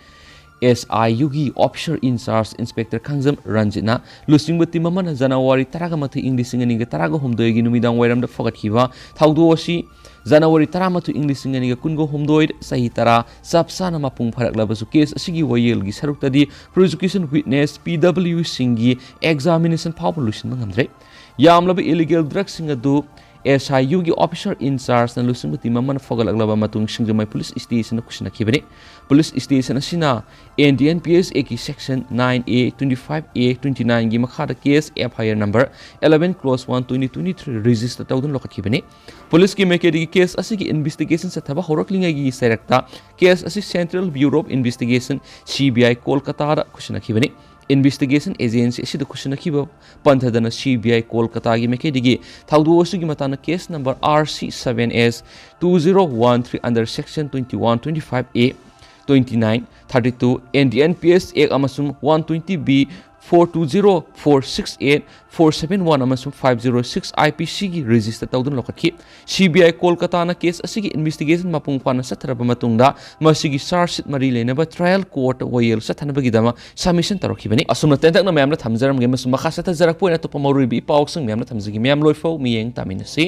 ꯑꯦꯁ ꯑꯥꯏ ꯌꯨꯒꯤ ꯑꯣꯐꯤꯁꯔ ꯏꯟ ꯆꯥꯔꯖ ꯏꯟꯁꯄꯦꯛꯇꯔ ꯈꯥꯡꯖꯝ ꯔꯟꯖꯤꯠꯅ ꯂꯨꯆꯤꯡꯕ ꯇꯤꯝ ꯑꯃꯅ ꯖꯅꯋꯥꯔꯤ ꯇꯔꯥꯒ ꯃꯥꯊꯣꯏ, ꯏꯪ ꯂꯤꯁꯤꯡ ꯑꯅꯤꯒ ꯇꯔꯥꯒ ꯍꯨꯝꯗꯣꯏꯒꯤ ꯅꯨꯃꯤꯗꯥꯡ ꯋꯥꯏꯔꯝꯗ ꯐꯒꯠꯈꯤꯕ ꯊꯧꯗꯣꯛ ꯑꯁꯤ ꯖꯅꯋꯥꯔꯤ ꯇꯔꯥꯃꯥꯊꯣꯏ, ꯏꯪ ꯂꯤꯁꯤꯡ ꯑꯅꯤꯒ ꯀꯨꯟꯒ ꯍꯨꯝꯗꯣꯏ, ꯆꯍꯤ ꯇꯔꯥ ꯆꯞ ꯆꯥꯅ ꯃꯄꯨꯡ ꯐꯥꯔꯛꯂꯕꯁꯨ, ꯀꯦꯁ ꯑꯁꯤꯒꯤ ꯋꯥꯌꯦꯜꯒꯤ ꯁꯔꯨꯛꯇꯗꯤ ꯄ꯭ꯔꯣꯁꯤꯀ꯭ꯌꯨꯁꯟ ꯋꯤꯠꯅꯦꯁ, ꯄꯤ ꯗꯕ꯭ꯂꯤꯎꯁꯤꯡꯒꯤ ꯑꯦꯛꯖꯥꯃꯤꯅꯦꯁꯟ ꯐꯥꯎꯕ ꯂꯣꯏꯁꯤꯟꯕ ꯉꯝꯗ꯭ꯔꯦ꯫ ꯌꯥꯝꯂꯕ ꯏꯂꯤꯒꯦꯜ ꯗ꯭ꯔꯒꯁꯤꯡ ꯑꯗꯨ ꯑꯦꯁ ꯑꯥꯏ ꯌꯨꯒꯤ ꯑꯣꯐꯤꯁꯔ ꯏꯟ ꯆꯥꯔꯖꯅ ꯂꯨꯆꯤꯡꯕ ꯇꯤꯝ ꯑꯃꯅ ꯐꯒꯠꯂꯛꯂꯕ ꯃꯇꯨꯡ ꯁꯤꯡꯖꯃꯩ ꯄꯨꯂꯤꯁ ꯁ꯭ꯇꯦꯁꯟꯗ ꯈꯨꯠꯁꯤꯟꯅꯈꯤꯕꯅꯤ꯫ ꯄꯨꯂꯤꯁ ꯁ꯭ꯇꯦꯁꯟ ꯑꯁꯤꯅ ꯑꯦꯟ ꯗꯤ ꯑꯦꯟ ꯄꯤ ꯑꯦꯁ ꯑꯦꯒꯤ section nine A, twenty five A, twenty ꯅꯥꯏꯟꯒꯤ ꯃꯈꯥꯗ case F I R number eleven clause one twenty twenty-three register ꯇꯧꯗꯨꯅ ꯂꯧꯈꯠꯈꯤꯕꯅꯤ꯫ ꯄꯨꯂꯤꯁꯀꯤ ꯃꯥꯏꯀꯩꯗꯒꯤ ꯀꯦꯁ ꯑꯁꯤꯒꯤ ꯏꯟꯚꯦꯁꯇꯤꯒꯦꯁꯟ ꯆꯠꯊꯕ ꯍꯧꯔꯛꯂꯤꯉꯩꯒꯤ ꯆꯩꯔꯛꯇ ꯀꯦꯁ ꯑꯁꯤ central bureau of investigation, C B I, ꯀꯣꯜꯀꯇꯥꯗ ꯈꯨꯠꯁꯤꯟꯅꯈꯤꯕꯅꯤ꯫ ꯏꯟꯚꯦꯁꯇꯤꯒꯦꯁꯟ ꯑꯦꯖꯦꯟꯁꯤ ꯑꯁꯤꯗ ꯈꯨꯠꯁꯤꯟꯅꯈꯤꯕ ꯄꯟꯊꯗꯅ ꯁꯤ ꯕꯤ ꯑꯥꯏ ꯀꯣꯜꯀꯇꯥꯒꯤ ꯃꯥꯏꯀꯩꯗꯒꯤ ꯊꯧꯗꯣꯛ ꯑꯁꯤꯒꯤ ꯃꯇꯥꯡꯗ case number R C seven S two zero one three under section twenty one, twenty five A, twenty nine, thirty two, N D N P S Act ꯑꯃꯁꯨꯡ one twenty B, four two zero, four six eight, four seven one ꯑꯃꯁꯨꯡ five zero six I P C ꯒꯤ register ꯇꯧꯗꯨꯅ ꯂꯧꯈꯠꯈꯤ꯫ ꯁꯤ B ꯑꯥꯏ ꯀꯣꯜꯀꯇꯥꯅ case ꯑꯁꯤꯒꯤ investigation ꯃꯄꯨꯡ ꯐꯥꯅ ꯆꯠꯊꯔꯕ ꯃꯇꯨꯡꯗ, ꯃꯁꯤꯒꯤ ꯆꯥꯔꯖ ꯁꯤꯠ ꯃꯔꯤ ꯂꯩꯅꯕ ꯇ꯭ꯔꯥꯌꯦꯜ ꯀꯣꯔꯠꯇ ꯋꯥꯌꯦꯜ ꯆꯠꯊꯅꯕꯒꯤꯗꯃꯛ ꯁꯕꯃꯤꯁꯟ ꯇꯧꯔꯛꯈꯤꯕꯅꯤ꯫ ꯑꯁꯨꯝꯅ ꯇꯦꯟꯇꯛꯅ ꯃꯌꯥꯝꯗ ꯊꯝꯖꯔꯝꯒꯦ, ꯑꯃꯁꯨꯡ ꯃꯈꯥ ꯆꯠꯊꯖꯔꯛꯄ ꯑꯣꯏꯅ ꯑꯇꯣꯞꯄ ꯃꯔꯨꯑꯣꯏꯕ ꯏ ꯄꯥꯎꯁꯤꯡ ꯃꯌꯥꯝꯗ ꯊꯝꯖꯒꯦ꯫ ꯃꯌꯥꯝ ꯂꯣꯏꯐꯥꯎ ꯃꯤꯠꯌꯦꯡ ꯇꯥꯃꯤꯟꯅꯁꯤ꯫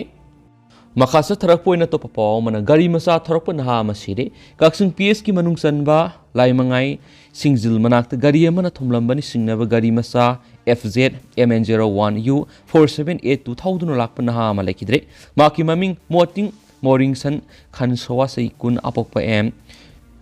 ꯃꯈꯥ ꯆꯠꯊꯔꯛꯄ ꯑꯣꯏꯅ ꯑꯇꯣꯞꯄ ꯄꯥꯎ ꯑꯃꯅ, ꯒꯥꯔꯤ ꯃꯆꯥ ꯊꯧꯔꯛꯄ ꯅꯍꯥ ꯑꯃ ꯁꯤꯔꯦ꯫ ꯀꯛꯆꯤꯡ ꯄꯤ ꯑꯦꯁꯀꯤ ꯃꯅꯨꯡ ꯆꯟꯕ ꯂꯥꯏꯃꯉꯥꯏ ꯁꯤꯡꯖꯤꯜ ꯃꯅꯥꯛꯇ ꯒꯥꯔꯤ ꯑꯃꯅ ꯊꯣꯝꯂꯝꯕꯅꯤ꯫ ꯁꯤꯡꯅꯕ ꯒꯥꯔꯤ ꯃꯆꯥ F Z M N zero one U four seven eight two ꯊꯧꯗꯨꯅ ꯂꯥꯛꯄ ꯅꯍꯥ ꯑꯃ ꯂꯩꯈꯤꯗ꯭ꯔꯦ꯫ ꯃꯍꯥꯛꯀꯤ ꯃꯃꯤꯡ ꯃꯣꯇꯤꯡ ꯃꯣꯔꯤꯡꯁꯟ ꯈꯟꯁꯣꯋꯥ, ꯆꯍꯤ ꯀꯨꯟ, ꯑꯄꯣꯛꯄ ꯑꯦꯝ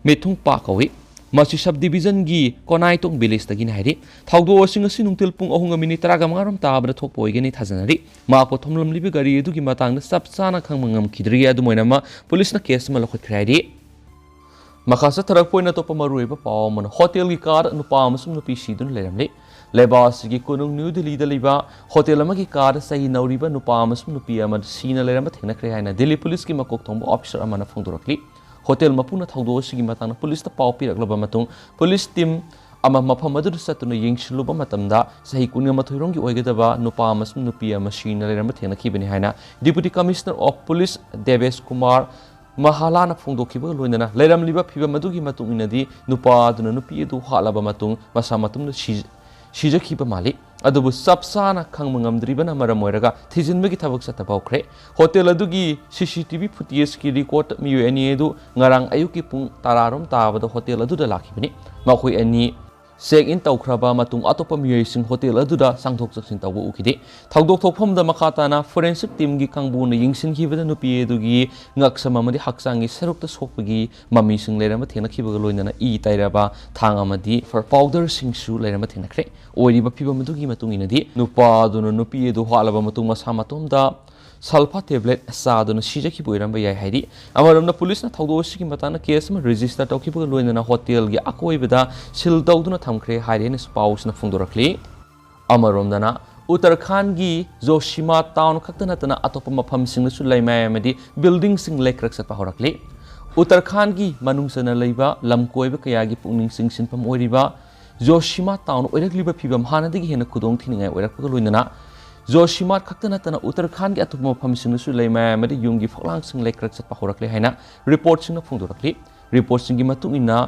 ꯃꯤꯊꯨꯡꯄꯥ ꯀꯧꯏ꯫ ꯃꯁꯤ ꯁꯕ ꯗꯤꯕꯤꯖꯟꯒꯤ ꯀꯣꯅꯥꯏꯇꯣꯡ ꯚꯤꯂꯦꯖꯇꯒꯤꯅꯤ ꯍꯥꯏꯔꯤ꯫ ꯊꯧꯗꯣꯛ ꯑꯁꯤꯡ ꯑꯁꯤ ꯅꯨꯡꯊꯤꯜ ꯄꯨꯡ ꯑꯍꯨꯝꯒ ꯃꯤꯅꯤꯠ ꯇꯔꯥꯒ ꯃꯉꯥ ꯔꯣꯝ ꯇꯥꯕꯗ ꯊꯣꯛꯄ ꯑꯣꯏꯒꯅꯤ ꯊꯥꯖꯅꯔꯤ꯫ ꯃꯍꯥꯛꯄꯨ ꯊꯣꯝꯂꯝꯂꯤꯕ ꯒꯥꯔꯤ ꯑꯗꯨꯒꯤ ꯃꯇꯥꯡꯗ ꯆꯞ ꯆꯥꯅ ꯈꯪꯕ ꯉꯝꯈꯤꯗ꯭ꯔꯤ꯫ ꯑꯗꯨꯝ ꯑꯣꯏꯅꯃꯛ, ꯄꯨꯂꯤꯁꯅ ꯀꯦꯁ ꯑꯃ ꯂꯧꯈꯠꯈ꯭ꯔꯦ ꯍꯥꯏꯔꯤ꯫ ꯃꯈꯥ ꯆꯠꯊꯔꯛꯄ ꯑꯣꯏꯅ ꯑꯇꯣꯞꯄ ꯃꯔꯨꯑꯣꯏꯕ ꯄꯥꯎ ꯑꯃꯅ, ꯍꯣꯇꯦꯜꯒꯤ ꯀꯥꯗ ꯅꯨꯄꯥ ꯑꯃꯁꯨꯡ ꯅꯨꯄꯤ ꯁꯤꯗꯨꯅ ꯂꯩꯔꯝꯂꯤ꯫ ꯂꯩꯕꯥꯛ ꯑꯁꯤꯒꯤ ꯀꯣꯅꯨꯡ ꯅ꯭ꯌꯨ ꯗꯤꯜꯂꯤꯗ ꯂꯩꯕ ꯍꯣꯇꯦꯜ ꯑꯃꯒꯤ ꯀꯥꯗ ꯆꯍꯤ ꯅꯧꯔꯤꯕ ꯅꯨꯄꯥ ꯑꯃꯁꯨꯡ ꯅꯨꯄꯤ ꯑꯃ ꯁꯤꯅ ꯂꯩꯔꯝꯕ ꯊꯦꯡꯅꯈ꯭ꯔꯦ ꯍꯥꯏꯅ ꯗꯤꯜꯂꯤ ꯄꯨꯂꯤꯁꯀꯤ ꯃꯀꯣꯛ ꯊꯣꯡꯕ ꯑꯣꯐꯤꯁꯔ ꯑꯃꯅ ꯐꯣꯡꯗꯣꯔꯛꯂꯤ꯫ ꯍꯣꯇꯦꯜ ꯃꯄꯨꯅ ꯊꯧꯗꯣꯛ ꯑꯁꯤꯒꯤ ꯃꯇꯥꯡꯗ ꯄꯨꯂꯤꯁꯇ ꯄꯥꯎ ꯄꯤꯔꯛꯂꯕ ꯃꯇꯨꯡ, ꯄꯨꯂꯤꯁ ꯇꯤꯝ ꯑꯃ ꯃꯐꯝ ꯑꯗꯨꯗ ꯆꯠꯇꯨꯅ ꯌꯦꯡꯁꯤꯜꯂꯨꯕ ꯃꯇꯝꯗ, ꯆꯍꯤ ꯀꯨꯟꯃꯥꯊꯣꯏ ꯔꯣꯝꯒꯤ ꯑꯣꯏꯒꯗꯕ ꯅꯨꯄꯥ ꯑꯃꯁꯨꯡ ꯅꯨꯄꯤ ꯑꯃ ꯁꯤꯅ ꯂꯩꯔꯝꯕ ꯊꯦꯡꯅꯈꯤꯕꯅꯤ ꯍꯥꯏꯅ Deputy Commissioner of Police ꯗꯦꯕꯦꯁ Kumar ꯃꯍꯥꯂꯥꯅ ꯐꯣꯡꯗꯣꯛꯈꯤꯕꯒ ꯂꯣꯏꯅꯅ, ꯂꯩꯔꯝꯂꯤꯕ ꯐꯤꯕꯝ ꯑꯗꯨꯒꯤ ꯃꯇꯨꯡ ꯏꯟꯅꯗꯤ ꯅꯨꯄꯥ ꯑꯗꯨꯅ ꯅꯨꯄꯤ ꯑꯗꯨ ꯍꯥꯠꯂꯕ ꯃꯇꯨꯡ ꯃꯁꯥ ꯃꯇꯣꯝꯗ ꯁꯤ-, ꯁꯤꯖꯈꯤꯕ ꯃꯥꯜꯂꯤ꯫ ꯑꯗꯨꯕꯨ ꯆꯞ ꯆꯥꯅ ꯈꯪꯕ ꯉꯝꯗ꯭ꯔꯤꯕꯅ ꯃꯔꯝ ꯑꯣꯏꯔꯒ ꯊꯤꯖꯤꯟꯕꯒꯤ ꯊꯕꯛ ꯆꯠꯊꯕ ꯍꯧꯈ꯭ꯔꯦ꯫ ꯍꯣꯇꯦꯜ ꯑꯗꯨꯒꯤ C C T V footage-ꯀꯤ record ꯃꯤꯑꯣꯏ ꯑꯅꯤ ꯑꯗꯨ ꯉꯔꯥꯡ ꯑꯌꯨꯛꯀꯤ ꯄꯨꯡ ꯇꯔꯥ ꯔꯣꯝ ꯇꯥꯕꯗ ꯍꯣꯇꯦꯜ ꯑꯗꯨꯗ ꯂꯥꯛꯈꯤꯕꯅꯤ꯫ ꯃꯈꯣꯏ ꯑꯅꯤ check in ꯇꯧꯈ꯭ꯔꯕ ꯃꯇꯨꯡ ꯑꯇꯣꯞꯄ ꯃꯤꯑꯣꯏꯁꯤꯡ ꯍꯣꯇꯦꯜ ꯑꯗꯨꯗ ꯆꯪꯊꯣꯛ ꯆꯪꯁꯤꯟ ꯇꯧꯕ ꯎꯈꯤꯗꯦ꯫ ꯊꯧꯗꯣꯛ ꯊꯣꯛꯐꯝꯗ ꯃꯈꯥ ꯇꯥꯅ forensic team-ꯒꯤ ꯀꯥꯡꯕꯨꯅ ꯌꯦꯡꯁꯤꯟꯈꯤꯕꯗ ꯅꯨꯄꯤ ꯑꯗꯨꯒꯤ ꯉꯛꯁꯝ ꯑꯃꯗꯤ ꯍꯛꯆꯥꯡꯒꯤ ꯁꯔꯨꯛꯇ ꯁꯣꯛꯄꯒꯤ ꯃꯃꯤꯁꯤꯡ ꯂꯩꯔꯝꯕ ꯊꯦꯡꯅꯈꯤꯕꯒ ꯂꯣꯏꯅꯅ ꯏ ꯇꯩꯔꯕ ꯊꯥꯡ ꯑꯃꯗꯤ powder-ꯁꯤꯡꯁꯨ ꯂꯩꯔꯝꯕ ꯊꯦꯡꯅꯈ꯭ꯔꯦ꯫ ꯑꯣꯏꯔꯤꯕ ꯐꯤꯕꯝ ꯑꯗꯨꯒꯤ ꯃꯇꯨꯡ ꯏꯟꯅꯗꯤ, ꯅꯨꯄꯥ ꯑꯗꯨꯅ ꯅꯨꯄꯤ ꯑꯗꯨ ꯍꯥꯠꯂꯕ ꯃꯇꯨꯡ ꯃꯁꯥ ꯃꯇꯣꯝꯗ sulphur tablet ꯆꯥꯗꯨꯅ ꯁꯤꯖꯈꯤꯕ ꯑꯣꯏꯔꯝꯕ ꯌꯥꯏ ꯍꯥꯏꯔꯤ꯫ ꯑꯃꯔꯣꯝꯗ, ꯄꯨꯂꯤꯁꯅ ꯊꯧꯗꯣꯛ ꯑꯁꯤꯒꯤ ꯃꯇꯥꯡꯗ ꯀꯦꯁ ꯑꯃ register ꯇꯧꯈꯤꯕꯒ ꯂꯣꯏꯅꯅ ꯍꯣꯇꯦꯜꯒꯤ ꯑꯀꯣꯏꯕꯗ seal ꯇꯧꯗꯨꯅ ꯊꯝꯈ꯭ꯔꯦ ꯍꯥꯏꯔꯦꯅꯁꯨ ꯄꯥꯎꯁꯤꯅ ꯐꯣꯡꯗꯣꯔꯛꯂꯤ꯫ ꯑꯃꯔꯣꯝꯗꯅ, ꯎꯠꯇꯔꯈꯥꯟꯒꯤ ꯖꯣꯁꯤꯃꯥ town ꯈꯛꯇ ꯅꯠꯇꯅ ꯑꯇꯣꯞꯄ ꯃꯐꯝꯁꯤꯡꯗꯁꯨ ꯂꯩꯃꯥꯏ ꯑꯃꯗꯤ building-ꯁꯤꯡ ꯂꯩꯀ꯭ꯔꯛ ꯆꯠꯄ ꯍꯧꯔꯛꯂꯤ꯫ ꯎꯠꯇꯔꯈꯥꯟꯒꯤ ꯃꯅꯨꯡ ꯆꯟꯅ ꯂꯩꯕ ꯂꯝ ꯀꯣꯏꯕ ꯀꯌꯥꯒꯤ ꯄꯨꯛꯅꯤꯡ ꯆꯤꯡꯁꯤꯟꯐꯝ ꯑꯣꯏꯔꯤꯕ ꯖꯣꯁꯤꯃꯥ town ꯑꯣꯏꯔꯛꯂꯤꯕ ꯐꯤꯕꯝ ꯍꯥꯟꯅꯗꯒꯤ ꯍꯦꯟꯅ ꯈꯨꯗꯣꯡ ꯊꯤꯅꯤꯡꯉꯥꯏ ꯑꯣꯏꯔꯛꯄꯒ ꯂꯣꯏꯅꯅ, ꯖꯣꯁꯤꯃꯥ ꯈꯛꯇ ꯅꯠꯇꯅ ꯎꯠꯇꯔꯈꯥꯟꯒꯤ ꯑꯇꯣꯞꯄ ꯃꯐꯝꯁꯤꯡꯗꯁꯨ ꯂꯩꯃꯥꯏ ꯑꯃꯗꯤ ꯌꯨꯝꯒꯤ ꯐꯛꯂꯥꯡꯁꯤꯡ ꯂꯩꯀ꯭ꯔꯛ ꯆꯠꯄ ꯍꯧꯔꯛꯂꯦ ꯍꯥꯏꯅ report-ꯁꯤꯡꯅ ꯐꯣꯡꯗꯣꯔꯛꯂꯤ꯫ Report-ꯁꯤꯡꯒꯤ ꯃꯇꯨꯡ ꯏꯟꯅ,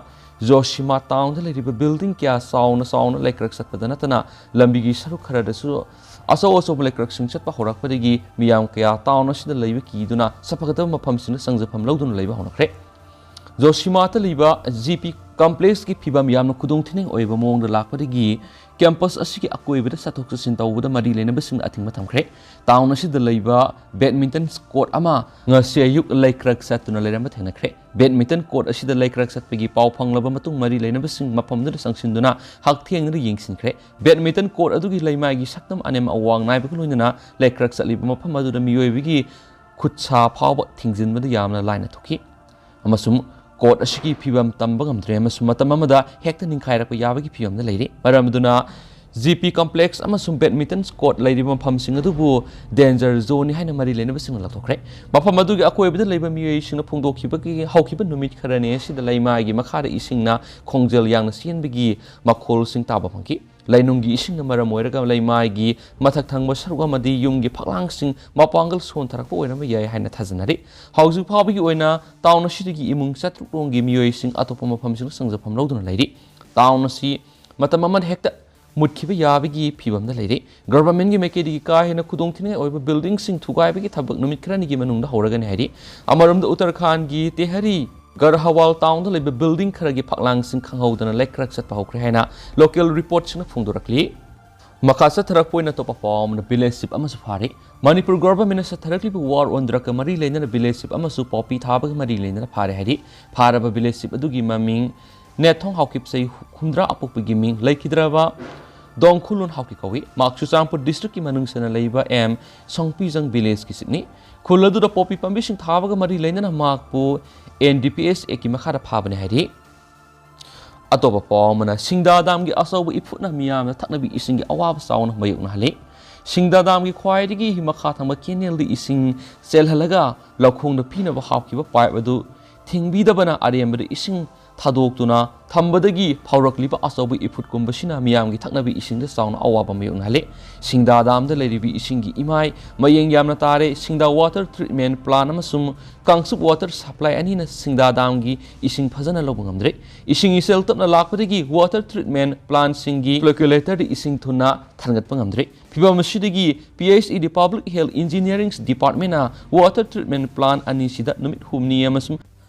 ꯖꯣꯁꯤꯃꯥ town-ꯗ ꯂꯩꯔꯤꯕ building ꯀꯌꯥ ꯆꯥꯎꯅ ꯆꯥꯎꯅ ꯂꯩꯀ꯭ꯔꯛ ꯆꯠꯄꯗ ꯅꯠꯇꯅ, ꯂꯝꯕꯤꯒꯤ ꯁꯔꯨꯛ ꯈꯔꯗꯁꯨ ꯑꯆꯧ ꯑꯆꯧꯕ ꯂꯩꯀ꯭ꯔꯛꯁꯤꯡ ꯆꯠꯄ ꯍꯧꯔꯛꯄꯗꯒꯤ ꯃꯤꯌꯥꯝ ꯀꯌꯥ town ꯑꯁꯤꯗ ꯂꯩꯕ ꯀꯤꯗꯨꯅ ꯆꯠꯄ ꯐꯒꯗꯕ ꯃꯐꯝꯁꯤꯡꯗ ꯆꯪꯖꯐꯝ ꯂꯧꯗꯨꯅ ꯂꯩꯕ ꯍꯧꯅꯈ꯭ꯔꯦ꯫ ꯖꯣꯁꯤꯃꯥꯗ ꯂꯩꯕ G P complex-ꯀꯤ ꯐꯤꯕꯝ ꯌꯥꯝꯅ ꯈꯨꯗꯣꯡ ꯊꯤꯅꯤꯡꯉꯥꯏ ꯑꯣꯏꯕ ꯃꯑꯣꯡꯗ ꯂꯥꯛꯄꯗꯒꯤ ꯀꯦꯝꯄꯁ ꯑꯁꯤꯒꯤ ꯑꯀꯣꯏꯕꯗ ꯆꯠꯊꯣꯛ ꯆꯠꯁꯤꯟ ꯇꯧꯕꯗ ꯃꯔꯤ ꯂꯩꯅꯕꯁꯤꯡꯅ ꯑꯊꯤꯡꯕ ꯊꯝꯈ꯭ꯔꯦ꯫ ꯇꯥꯎꯟ ꯑꯁꯤꯗ ꯂꯩꯕ ꯕꯦꯗꯃꯤꯟꯇꯟ ꯀꯣꯔꯠ ꯑꯃ ꯉꯁꯤ ꯑꯌꯨꯛ ꯂꯩꯀ꯭ꯔꯛ ꯆꯠꯇꯨꯅ ꯂꯩꯔꯝꯕ ꯊꯦꯡꯅꯈ꯭ꯔꯦ꯫ ꯕꯦꯗꯃꯤꯟꯇꯟ ꯀꯣꯔꯠ ꯑꯁꯤꯗ ꯂꯩꯀ꯭ꯔꯛ ꯆꯠꯄꯒꯤ ꯄꯥꯎ ꯐꯪꯂꯕ ꯃꯇꯨꯡ ꯃꯔꯤ ꯂꯩꯅꯕꯁꯤꯡ ꯃꯐꯝꯗꯨꯗ ꯆꯪꯁꯤꯟꯗꯨꯅ ꯍꯛꯊꯦꯡꯅꯅ ꯌꯦꯡꯁꯤꯟꯈ꯭ꯔꯦ꯫ ꯕꯦꯗꯃꯤꯟꯇꯟ ꯀꯣꯔꯠ ꯑꯗꯨꯒꯤ ꯂꯩꯃꯥꯏꯒꯤ ꯁꯛꯇꯝ ꯑꯅꯦꯝ ꯑꯋꯥꯡ ꯅꯥꯏꯕꯒ ꯂꯣꯏꯅꯅ ꯂꯩꯀ꯭ꯔꯛ ꯆꯠꯂꯤꯕ ꯃꯐꯝ ꯑꯗꯨꯗ ꯃꯤꯑꯣꯏꯕꯒꯤ ꯈꯨꯠ ꯁꯥ ꯐꯥꯎꯕ ꯊꯤꯡꯖꯤꯟꯕꯗ ꯌꯥꯝꯅ ꯂꯥꯏꯅ ꯊꯣꯛꯈꯤ꯫ ꯑꯃꯁꯨꯡ ꯀꯣꯔꯠ ꯑꯁꯤꯒꯤ ꯐꯤꯕꯝ ꯇꯝꯕ ꯉꯝꯗ꯭ꯔꯦ ꯑꯃꯁꯨꯡ ꯃꯇꯝ ꯑꯃꯗ ꯍꯦꯛꯇ ꯅꯤꯡꯈꯥꯏꯔꯛꯄ ꯌꯥꯕꯒꯤ ꯐꯤꯕꯝꯗ ꯂꯩꯔꯤ꯫ ꯃꯔꯝ ꯑꯗꯨꯅ ꯖꯤ ꯄꯤ ꯀꯝꯄ꯭ꯂꯦꯛꯁ ꯑꯃꯁꯨꯡ ꯕꯦꯗꯃꯤꯟꯇꯟ ꯀꯣꯔꯠ ꯂꯩꯔꯤꯕ ꯃꯐꯝꯁꯤꯡ ꯑꯗꯨꯕꯨ ꯗꯦꯟꯖꯔ ꯖꯣꯟꯅꯤ ꯍꯥꯏꯅ ꯃꯔꯤ ꯂꯩꯅꯕꯁꯤꯡꯅ ꯂꯥꯎꯊꯣꯛꯈ꯭ꯔꯦ꯫ ꯃꯐꯝ ꯑꯗꯨꯒꯤ ꯑꯀꯣꯏꯕꯗ ꯂꯩꯕ ꯃꯤꯑꯣꯏꯁꯤꯡꯅ ꯐꯣꯡꯗꯣꯛꯈꯤꯕꯒꯤ ꯍꯧꯈꯤꯕ ꯅꯨꯃꯤꯠ ꯈꯔꯅꯤ ꯑꯁꯤꯗ ꯂꯩꯃꯥꯏꯒꯤ ꯃꯈꯥꯗ ꯏꯁꯤꯡꯅ ꯈꯣꯡꯖꯦꯜ ꯌꯥꯡꯅ ꯆꯦꯟꯕꯒꯤ ꯃꯈꯣꯜꯁꯤꯡ ꯇꯥꯕ ꯐꯪꯈꯤ꯫ ꯂꯩꯅꯨꯡꯒꯤ ꯏꯁꯤꯡꯅ ꯃꯔꯝ ꯑꯣꯏꯔꯒ ꯂꯩꯃꯥꯏꯒꯤ ꯃꯊꯛ ꯊꯪꯕ ꯁꯔꯨꯛ ꯑꯃꯗꯤ ꯌꯨꯝꯒꯤ ꯐꯛꯂꯥꯡꯁꯤꯡ ꯃꯄꯥꯡꯒꯜ ꯁꯣꯟꯊꯔꯛꯄ ꯑꯣꯏꯔꯝꯕ ꯌꯥꯏ ꯍꯥꯏꯅ ꯊꯥꯖꯅꯔꯤ꯫ ꯍꯧꯖꯤꯛ ꯐꯥꯎꯕꯒꯤ ꯑꯣꯏꯅ ꯇꯥꯎꯟ ꯑꯁꯤꯗꯒꯤ ꯏꯃꯨꯡ ꯆꯥꯇ꯭ꯔꯨꯛ ꯔꯣꯝꯒꯤ ꯃꯤꯑꯣꯏꯁꯤꯡ ꯑꯇꯣꯞꯄ ꯃꯐꯝꯁꯤꯡꯗ ꯆꯪꯖꯐꯝ ꯂꯧꯗꯨꯅ ꯂꯩꯔꯤ꯫ ꯇꯥꯎꯟ ꯑꯁꯤ ꯃꯇꯝ ꯑꯃꯗ ꯍꯦꯛꯇ ꯃꯨꯠꯈꯤꯕ ꯌꯥꯕꯒꯤ ꯐꯤꯕꯝꯗ ꯂꯩꯔꯤ꯫ ꯒꯚꯔꯟꯃꯦꯟꯒꯤ ꯃꯥꯏꯀꯩꯗꯒꯤ ꯀꯥ ꯍꯦꯟꯅ ꯈꯨꯗꯣꯡꯊꯤꯅꯤꯡꯉꯥꯏ ꯑꯣꯏꯕ ꯕꯤꯜꯗꯤꯡꯁꯤꯡ ꯊꯨꯒꯥꯏꯕꯒꯤ ꯊꯕꯛ ꯅꯨꯃꯤꯠ ꯈꯔꯅꯤꯒꯤ ꯃꯅꯨꯡꯗ ꯍꯧꯔꯒꯅꯤ ꯍꯥꯏꯔꯤ꯫ ꯑꯃꯔꯣꯝꯗ ꯎꯠꯇꯔꯈꯥꯟꯒꯤ ꯇꯦꯍꯔꯤ ꯒꯔꯍꯋꯥꯜ ꯇꯥꯎꯟꯗ ꯂꯩꯕ ꯕꯤꯜꯗꯤꯡ ꯈꯔꯒꯤ ꯐꯛꯂꯥꯡꯁꯤꯡ ꯈꯪꯍꯧꯗꯅ ꯂꯩꯀ꯭ꯔꯛ ꯆꯠꯄ ꯍꯧꯈ꯭ꯔꯦ ꯍꯥꯏꯅ ꯂꯣꯀꯦꯜ ꯔꯤꯄꯣꯔꯠꯁꯤꯡꯅ ꯐꯣꯡꯗꯣꯔꯛꯂꯤ꯫ ꯃꯈꯥ ꯆꯠꯊꯔꯛꯄ ꯑꯣꯏꯅ ꯑꯇꯣꯞꯄ ꯄꯥꯎ ꯑꯃꯅ ꯚꯤꯂꯦꯖ ꯆꯤꯞ ꯑꯃꯁꯨ ꯐꯥꯔꯤ꯫ ꯃꯅꯤꯄꯨꯔ ꯒꯣꯚꯔꯟꯃꯦꯟꯠꯅ ꯆꯠꯊꯔꯛꯂꯤꯕ ꯋꯥꯔ ꯑꯣꯟ ꯗ꯭ꯔꯒꯀ ꯃꯔꯤ ꯂꯩꯅꯅ ꯚꯤꯂꯦꯖ ꯆꯤꯞ ꯑꯃꯁꯨ ꯄꯣꯄꯤ ꯊꯥꯕꯒ ꯃꯔꯤ ꯂꯩꯅꯅ ꯐꯥꯔꯦ ꯍꯥꯏꯔꯤ꯫ ꯐꯥꯔꯕ ꯚꯤꯂꯦꯖ ꯆꯤꯞ ꯑꯗꯨꯒꯤ ꯃꯃꯤꯡ ꯅꯦꯠꯊꯣꯡ ꯍꯥꯎꯀꯤꯞ, ꯆꯍꯤ ꯍꯨꯝꯗ꯭ꯔꯥ ꯑꯄꯣꯛꯄꯒꯤ ꯃꯤꯡ, ꯂꯩꯈꯤꯗ꯭ꯔꯕ ꯗꯣꯡꯈꯨꯂꯨꯟ ꯍꯥꯎꯀꯤ ꯀꯧꯏ꯫ ꯃꯍꯥꯛ ꯆꯨꯔꯆꯥꯟꯄꯨꯔ ꯗꯤꯁꯇ꯭ꯔꯤꯛꯀꯤ ꯃꯅꯨꯡ ꯆꯟꯅ ꯂꯩꯕ ꯑꯦꯝ ꯁꯣꯡꯄꯤꯖꯪ ꯚꯤꯂꯦꯖꯀꯤ ꯆꯤꯞꯅꯤ꯫ ꯈꯨꯜ ꯑꯗꯨꯗ ꯄꯣꯄꯤ ꯄꯥꯝꯕꯤꯁꯤꯡ ꯊꯥꯕꯒ ꯃꯔꯤ ꯂꯩꯅꯅ ꯃꯍꯥꯛꯄꯨ ꯑꯦꯟ ꯗꯤ ꯄꯤ ꯑꯦꯁ ꯑꯦꯛꯀꯤ ꯃꯈꯥꯗ ꯐꯥꯕꯅꯤ ꯍꯥꯏꯔꯤ꯫ ꯑꯇꯣꯞꯄ ꯄꯥꯎ ꯑꯃꯅ, ꯁꯤꯡꯗꯥ ꯗꯥꯝꯒꯤ ꯑꯆꯧꯕ ꯏꯐꯨꯠꯅ ꯃꯤꯌꯥꯝꯅ ꯊꯛꯅꯕ ꯏꯁꯤꯡꯒꯤ ꯑꯋꯥꯕ ꯆꯥꯎꯅ ꯃꯥꯌꯣꯛꯅꯍꯜꯂꯤ꯫ ꯁꯤꯡꯗꯥ ꯗꯥꯝꯒꯤ ꯈ꯭ꯋꯥꯏꯗꯒꯤ ꯃꯈꯥ ꯊꯪꯕ ꯀꯦꯅꯦꯜꯗ ꯏꯁꯤꯡ ꯆꯦꯜꯍꯜꯂꯒ ꯂꯧꯈꯣꯡꯗ ꯄꯤꯅꯕ ꯍꯥꯞꯈꯤꯕ ꯄꯥꯏꯞ ꯑꯗꯨ ꯊꯤꯡꯕꯤꯗꯕꯅ ꯑꯔꯦꯝꯕꯗ ꯏꯁꯤꯡ ꯊꯥꯗꯣꯛꯇꯨꯅ ꯊꯝꯕꯗꯒꯤ ꯐꯥꯎꯔꯛꯂꯤꯕ ꯑꯆꯧꯕ ꯏꯐꯨꯠꯀꯨꯝꯕꯁꯤꯅ ꯃꯤꯌꯥꯝꯒꯤ ꯊꯛꯅꯕ ꯏꯁꯤꯡꯗ ꯆꯥꯎꯅ ꯑꯋꯥꯕ ꯃꯥꯌꯣꯛꯅꯍꯜꯂꯤ꯫ ꯁꯤꯡꯗꯥ ꯗꯥꯝꯗ ꯂꯩꯔꯤꯕ ꯏꯁꯤꯡꯒꯤ ꯏꯃꯥꯏ ꯃꯌꯦꯡ ꯌꯥꯝꯅ ꯇꯥꯔꯦ꯫ ꯁꯤꯡꯗꯥ ꯋꯥꯇꯔ ꯇ꯭ꯔꯤꯠꯃꯦꯟꯠ ꯄ꯭ꯂꯥꯟꯠ ꯑꯃꯁꯨꯡ ꯀꯥꯡꯆꯨꯞ ꯋꯥꯇꯔ ꯁꯄ꯭ꯂꯥꯏ ꯑꯅꯤꯅ ꯁꯤꯡꯗꯥ ꯗꯥꯝꯒꯤ ꯏꯁꯤꯡ ꯐꯖꯅ ꯂꯧꯕ ꯉꯝꯗ꯭ꯔꯦ꯫ ꯏꯁꯤꯡ ꯏꯆꯦꯜ ꯇꯞꯅ ꯂꯥꯛꯄꯗꯒꯤ ꯋꯥꯇꯔ ꯇ꯭ꯔꯤꯠꯃꯦꯟꯠ ꯄ꯭ꯂꯥꯟꯠꯁꯤꯡꯒꯤ ꯐ꯭ꯂꯣꯀ꯭ꯌꯨꯂꯦꯇꯔꯗ ꯏꯁꯤꯡ ꯊꯨꯅ ꯊꯥꯡꯒꯠꯄ ꯉꯝꯗ꯭ꯔꯦ꯫ ꯐꯤꯚꯝ ꯑꯁꯤꯗꯒꯤ P H E D public health engineering ꯗꯤꯄꯥꯔꯠꯃꯦꯟꯠꯅ ꯋꯥꯇꯔ ꯇ꯭ꯔꯤꯠꯃꯦꯟꯠ ꯄ꯭ꯂꯥꯟꯠ ꯑꯅꯤꯁꯤꯗ ꯅꯨꯃꯤꯠ ꯍꯨꯝꯅꯤ ꯑꯃꯁꯨꯡ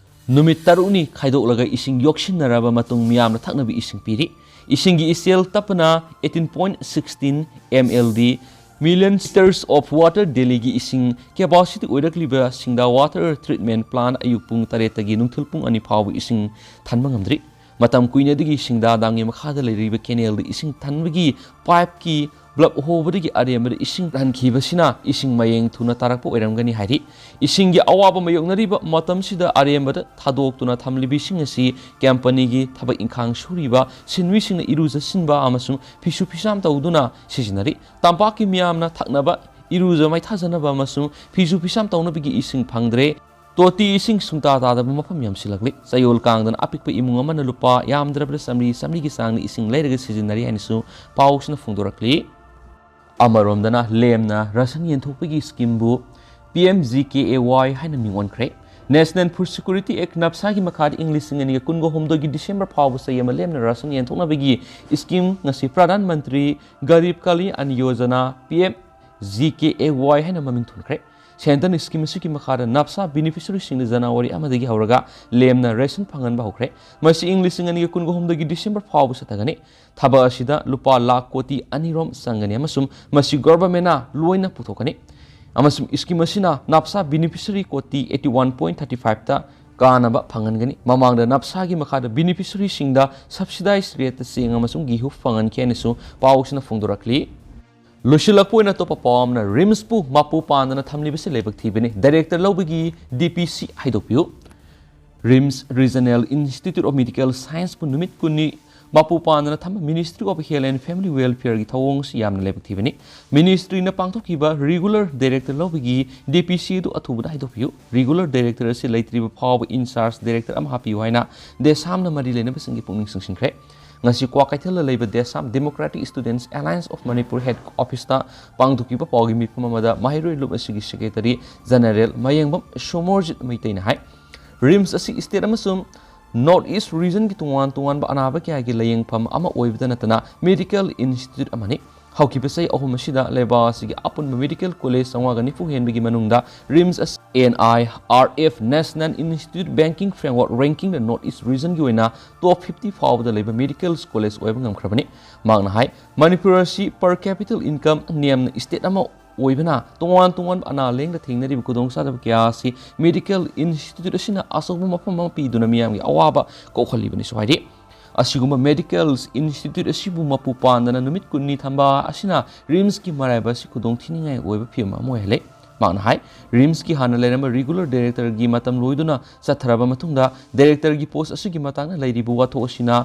ꯅꯨꯃꯤꯠ ꯇꯔꯨꯛꯅꯤ ꯈꯥꯏꯗꯣꯛꯂꯒ ꯏꯁꯤꯡ ꯌꯣꯛꯁꯤꯟꯅꯔꯕ ꯃꯇꯨꯡ ꯃꯤꯌꯥꯝꯅ ꯊꯛꯅꯕ ꯏꯁꯤꯡ ꯄꯤꯔꯤ꯫ ꯏꯁꯤꯡꯒꯤ ꯏꯆꯦꯜ ꯇꯞꯄꯅ eighteen point sixteen M L D, million liters of water ꯗꯦꯜꯂꯤꯒꯤ ꯏꯁꯤꯡ capacity ꯑꯣꯏꯔꯛꯂꯤꯕ ꯁꯤꯡꯗꯥ water treatment plant ꯑꯌꯨꯛ ꯄꯨꯡ ꯇꯔꯦꯠꯇꯒꯤ ꯅꯨꯡꯊꯤꯜ ꯄꯨꯡ ꯑꯅꯤ ꯐꯥꯎꯕ ꯏꯁꯤꯡ ꯊꯟꯕ ꯉꯝꯗ꯭ꯔꯤ꯫ ꯃꯇꯝ ꯀꯨꯏꯅꯗꯒꯤ ꯁꯤꯡꯗꯥ dam ꯒꯤ ꯃꯈꯥꯗ ꯂꯩꯔꯤꯕ canal ꯗ ꯏꯁꯤꯡ ꯊꯟꯕꯒꯤ pipe ꯀꯤ block ꯍꯣꯕꯗꯒꯤ ꯑꯔꯦꯝꯕꯗ ꯏꯁꯤꯡ ꯍꯟꯈꯤꯕꯁꯤꯅ ꯏꯁꯤꯡ ꯃꯌꯦꯡ ꯊꯨꯅ ꯇꯥꯔꯛꯄ ꯑꯣꯏꯔꯝꯒꯅꯤ ꯍꯥꯏꯔꯤ꯫ ꯏꯁꯤꯡꯒꯤ ꯑꯋꯥꯕ ꯃꯥꯌꯣꯛꯅꯔꯤꯕ ꯃꯇꯝꯁꯤꯗ ꯑꯔꯦꯝꯕꯗ ꯊꯥꯗꯣꯛꯇꯨꯅ ꯊꯝꯂꯤꯕ ꯏꯁꯤꯡ ꯑꯁꯤ company ꯒꯤ ꯊꯕꯛ ꯏꯪꯈꯥꯡ ꯁꯨꯔꯤꯕ ꯁꯤꯟꯃꯤꯁꯤꯡꯅ ꯏꯔꯨꯖꯁꯤꯟꯕ ꯑꯃꯁꯨꯡ ꯐꯤꯁꯨ ꯐꯤꯁꯥꯝ ꯇꯧꯗꯨꯅ ꯁꯤꯖꯤꯟꯅꯔꯤ꯫ ꯇꯝꯄꯥꯛꯀꯤ ꯃꯤꯌꯥꯝꯅ ꯊꯛꯅꯕ, ꯏꯔꯨꯖ ꯃꯥꯏꯊꯖꯅꯕ ꯑꯃꯁꯨꯡ ꯐꯤꯁꯨ ꯐꯤꯁꯥꯝ ꯇꯧꯅꯕꯒꯤ ꯏꯁꯤꯡ ꯐꯪꯗ꯭ꯔꯦ꯫ ꯇꯣꯇꯤ ꯏꯁꯤꯡ ꯁꯨꯡꯇꯥ ꯇꯥꯗꯕ ꯃꯐꯝ ꯌꯥꯝꯁꯤꯜꯂꯛꯂꯤ꯫ ꯆꯌꯣꯜ ꯀꯥꯡꯗꯅ ꯑꯄꯤꯛꯄ ꯏꯃꯨꯡ ꯑꯃꯅ ꯂꯨꯄꯥ ꯌꯥꯝꯗ꯭ꯔꯕꯗ ꯆꯥꯃꯔꯤ, ꯆꯥꯃꯔꯤꯒꯤ ꯆꯥꯡꯗ ꯏꯁꯤꯡ ꯂꯩꯔꯒ ꯁꯤꯖꯤꯟꯅꯔꯤ ꯍꯥꯏꯅꯁꯨ ꯄꯥꯎꯁꯤꯅ ꯐꯣꯡꯗꯣꯔꯛꯂꯤ꯫ ꯑꯃꯔꯣꯝꯗꯅ ꯂꯦꯝꯅ ꯔꯥꯁꯟ ꯌꯦꯟꯊꯣꯛꯄꯒꯤ scheme ꯕꯨ P M G K A Y ꯍꯥꯏꯅ ꯃꯤꯡ ꯑꯣꯟꯈ꯭ꯔꯦ꯫ National Food Security Act, NAFSA ꯒꯤ ꯃꯈꯥꯗ ꯏꯪ ꯂꯤꯁꯤꯡ ꯑꯅꯤꯒ ꯀꯨꯟꯒ ꯍꯨꯝꯗꯣꯏꯒꯤ December ꯐꯥꯎꯕ ꯆꯍꯤ ꯑꯃ ꯂꯦꯝꯅ ꯔꯥꯁꯟ ꯌꯦꯟꯊꯣꯛꯅꯕꯒꯤ scheme ꯉꯁꯤ Pradhan Mantri Garib Kalyan Yojana, P M G K A Y ꯍꯥꯏꯅ ꯃꯃꯤꯡ ꯊꯣꯟꯈ꯭ꯔꯦ꯫ Centre ꯅ scheme ꯑꯁꯤꯒꯤ ꯃꯈꯥꯗ NAFSA beneficiary ꯁꯤꯡꯅ January ꯑꯃꯗꯒꯤ ꯍꯧꯔꯒ ꯂꯦꯝꯅ ꯔꯦꯁꯟ ꯐꯪꯍꯟꯕ ꯍꯧꯈ꯭ꯔꯦ꯫ ꯃꯁꯤ ꯏꯪ ꯂꯤꯁꯤꯡ ꯑꯅꯤꯒ ꯀꯨꯟꯒ ꯍꯨꯝꯗꯣꯏꯒꯤ December ꯐꯥꯎꯕ ꯆꯠꯊꯒꯅꯤ꯫ ꯊꯕꯛ ꯑꯁꯤꯗ ꯂꯨꯄꯥ ꯂꯥꯈ ꯀꯣꯇꯤ ꯑꯅꯤꯔꯣꯝ ꯆꯪꯒꯅꯤ ꯑꯃꯁꯨꯡ ꯃꯁꯤ government ꯅ ꯂꯣꯏꯅ ꯄꯨꯊꯣꯛꯀꯅꯤ꯫ ꯑꯃꯁꯨꯡ scheme ꯑꯁꯤꯅ NAFSA beneficiary ꯀꯣꯇꯤ eighty one point thirty five ꯇ ꯀꯥꯟꯅꯕ ꯐꯪꯍꯟꯒꯅꯤ꯫ ꯃꯃꯥꯡꯗ NAFSA ꯒꯤ ꯃꯈꯥꯗ beneficiary ꯁꯤꯡꯗ subsidized rate ꯇ ꯆꯦꯡ ꯑꯃꯁꯨꯡ ꯒꯦꯍꯨ ꯐꯪꯍꯟꯈꯤ ꯍꯥꯏꯅꯁꯨ ꯄꯥꯎꯁꯤꯅ ꯐꯣꯡꯗꯣꯔꯛꯂꯤ꯫ ꯂꯣꯏꯁꯤꯜꯂꯛꯄ ꯑꯣꯏꯅ ꯑꯇꯣꯞꯄ ꯄꯥꯎ ꯑꯃꯅ RIMS ꯄꯨ ꯃꯄꯨ ꯄꯥꯟꯗꯅ ꯊꯝꯂꯤꯕꯁꯤ ꯂꯥꯏꯕꯛ ꯊꯤꯕꯅꯤ꯫ Director ꯂꯧꯕꯒꯤ D P C ꯍꯥꯏꯗꯣꯛꯄꯤꯌꯨ꯫ RIMS Regional Institute of Medical Science ꯄꯨ ꯅꯨꯃꯤꯠ ꯀꯨꯟꯅꯤ ꯃꯄꯨ ꯄꯥꯟꯗꯅ ꯊꯝꯕ Ministry of Health and Family Welfare ꯒꯤ ꯊꯧꯑꯣꯡ ꯑꯁꯤ ꯌꯥꯝꯅ ꯂꯥꯏꯕꯛ ꯊꯤꯕꯅꯤ꯫ Ministry ꯅ ꯄꯥꯡꯊꯣꯛꯈꯤꯕ regular director ꯂꯧꯕꯒꯤ D P C ꯑꯗꯨ ꯑꯊꯨꯕꯗ ꯍꯥꯏꯗꯣꯛꯄꯤꯌꯨ꯫ Regular director ꯑꯁꯤ ꯂꯩꯇ꯭ꯔꯤꯕ ꯐꯥꯎꯕ in charge director ꯑꯃ ꯍꯥꯞꯄꯤꯌꯨ ꯍꯥꯏꯅ DESAM ꯅ ꯃꯔꯤ ꯂꯩꯅꯕꯁꯤꯡꯒꯤ ꯄꯨꯛꯅꯤꯡ ꯆꯤꯡꯁꯤꯟꯈ꯭ꯔꯦ꯫ ꯉꯁꯤ ꯀ꯭ꯋꯥꯀꯩꯊꯦꯜꯗ ꯂꯩꯕ DESAM, Democratic Students Alliance of Manipur Head Office ꯇ ꯄꯥꯡꯊꯣꯛꯈꯤꯕ ꯄꯥꯎꯒꯤ ꯃꯤꯐꯝ ꯑꯃꯗ ꯃꯍꯩꯔꯣꯏ ꯂꯨꯞ ꯑꯁꯤꯒꯤ Secretary General ꯃꯌꯦꯡꯕꯝ ꯁꯣꯃꯣꯔꯖꯤꯠ ꯃꯩꯇꯩꯅ ꯍꯥꯏ, RIMS ꯑꯁꯤ state ꯑꯃꯁꯨꯡ North East region ꯒꯤ ꯇꯣꯉꯥꯟ ꯇꯣꯉꯥꯟꯕ ꯑꯅꯥꯕ ꯀꯌꯥꯒꯤ ꯂꯥꯌꯦꯡꯐꯝ ꯑꯃ ꯑꯣꯏꯕꯗ ꯅꯠꯇꯅ medical institute ꯑꯃꯅꯤ꯫ ꯍꯧꯈꯤꯕ ꯆꯍꯤ ꯑꯍꯨꯝ ꯑꯁꯤꯗ ꯂꯩꯕꯥꯛ ꯑꯁꯤꯒꯤ ꯑꯄꯨꯟꯕ medical college ꯆꯥꯝꯃꯉꯥꯒ ꯅꯤꯐꯨ ꯍꯦꯟꯕꯒꯤ ꯃꯅꯨꯡꯗ RIMS ꯑꯁꯤ N I R F National Institute Banking Framework Rankingꯗ North East Regionꯒꯤ ꯑꯣꯏꯅ top fifty ꯐꯥꯎꯕꯗ ꯂꯩꯕ medical college ꯑꯣꯏꯕ ꯉꯝꯈ꯭ꯔꯕꯅꯤ꯫ ꯃꯍꯥꯛꯅ ꯍꯥꯏ, ꯃꯅꯤꯄꯨꯔ ꯑꯁꯤ per capita income ꯅꯦꯝꯅ state ꯑꯃ ꯑꯣꯏꯕꯅ ꯇꯣꯉꯥꯟ ꯇꯣꯉꯥꯟꯕ ꯑꯅꯥ ꯂꯥꯏꯌꯦꯡꯗ ꯊꯦꯡꯅꯔꯤꯕ ꯈꯨꯗꯣꯡꯆꯥꯗꯕ ꯀꯌꯥ ꯑꯁꯤ medical institute ꯑꯁꯤꯅ ꯑꯆꯧꯕ ꯃꯐꯝ ꯑꯃ ꯄꯤꯗꯨꯅ ꯃꯤꯌꯥꯝꯒꯤ ꯑꯋꯥꯕ ꯀꯣꯛꯍꯜꯂꯤꯕꯅꯤꯁꯨ ꯍꯥꯏꯔꯤ꯫ ꯑꯁꯤꯒꯨꯝꯕ medical institute ꯑꯁꯤꯕꯨ ꯃꯄꯨ ꯄꯥꯟꯗꯅ ꯅꯨꯃꯤꯠ ꯀꯨꯟꯅꯤ ꯊꯝꯕ ꯑꯁꯤꯅ RIMSꯀꯤ ꯃꯔꯥꯏꯕꯛ ꯑꯁꯤ ꯈꯨꯗꯣꯡ ꯊꯤꯅꯤꯡꯉꯥꯏ ꯑꯣꯏꯕ ꯐꯤꯚꯝ ꯑꯃ ꯑꯣꯏꯍꯜꯂꯤ꯫ ꯃꯍꯥꯛꯅ ꯍꯥꯏ, RIMSꯀꯤ ꯍꯥꯟꯅ ꯂꯩꯔꯝꯕ regular directorꯒꯤ ꯃꯇꯝ ꯂꯣꯏꯗꯨꯅ ꯆꯠꯊꯔꯕ ꯃꯇꯨꯡꯗ directorꯒꯤ post ꯑꯁꯤꯒꯤ ꯃꯇꯥꯡꯗ ꯂꯩꯔꯤꯕ ꯋꯥꯊꯣꯛ ꯑꯁꯤꯅ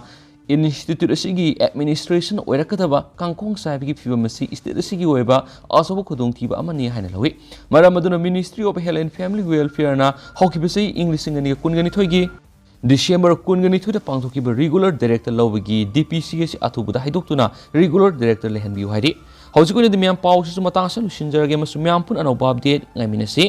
institute ꯑꯁꯤꯒꯤ administration ꯑꯣꯏꯔꯛꯀꯗꯕ ꯀꯥꯡꯈꯣꯡ ꯆꯥꯏꯕꯒꯤ ꯐꯤꯚꯝ ꯑꯁꯤ state ꯑꯁꯤꯒꯤ ꯑꯣꯏꯕ ꯑꯆꯧꯕ ꯈꯨꯗꯣꯡꯊꯤꯕ ꯑꯃꯅꯤ ꯍꯥꯏꯅ ꯂꯧꯏ꯫ ꯃꯔꯝ ꯑꯗꯨꯅ Ministry of Health and Family Welfareꯅ ꯍꯧꯈꯤꯕ ꯆꯍꯤ ꯏꯪ ꯂꯤꯁꯤꯡ ꯑꯅꯤꯒ ꯀꯨꯟꯒ ꯅꯤꯊꯣꯏꯒꯤ December ꯀꯨꯟꯒ ꯅꯤꯊꯣꯏꯗ ꯄꯥꯡꯊꯣꯛꯈꯤꯕ regular director ꯂꯧꯕꯒꯤ DPC ꯑꯁꯤ ꯑꯊꯨꯕꯗ ꯍꯥꯏꯗꯣꯛꯇꯨꯅ regular director ꯂꯩꯍꯟꯕꯤꯌꯨ ꯍꯥꯏꯔꯤ꯫ ꯍꯧꯖꯤꯛ ꯑꯣꯏꯅꯗꯤ ꯃꯌꯥꯝ ꯄꯥꯎꯁꯤꯁꯨ ꯃꯇꯥꯡ ꯑꯁꯤꯗ ꯂꯣꯏꯁꯤꯟꯖꯔꯒꯦ ꯑꯃꯁꯨꯡ ꯃꯌꯥꯝ ꯄꯨꯟꯅ ꯑꯅꯧꯕ update ꯉꯥꯏꯃꯤꯟꯅꯁꯤ꯫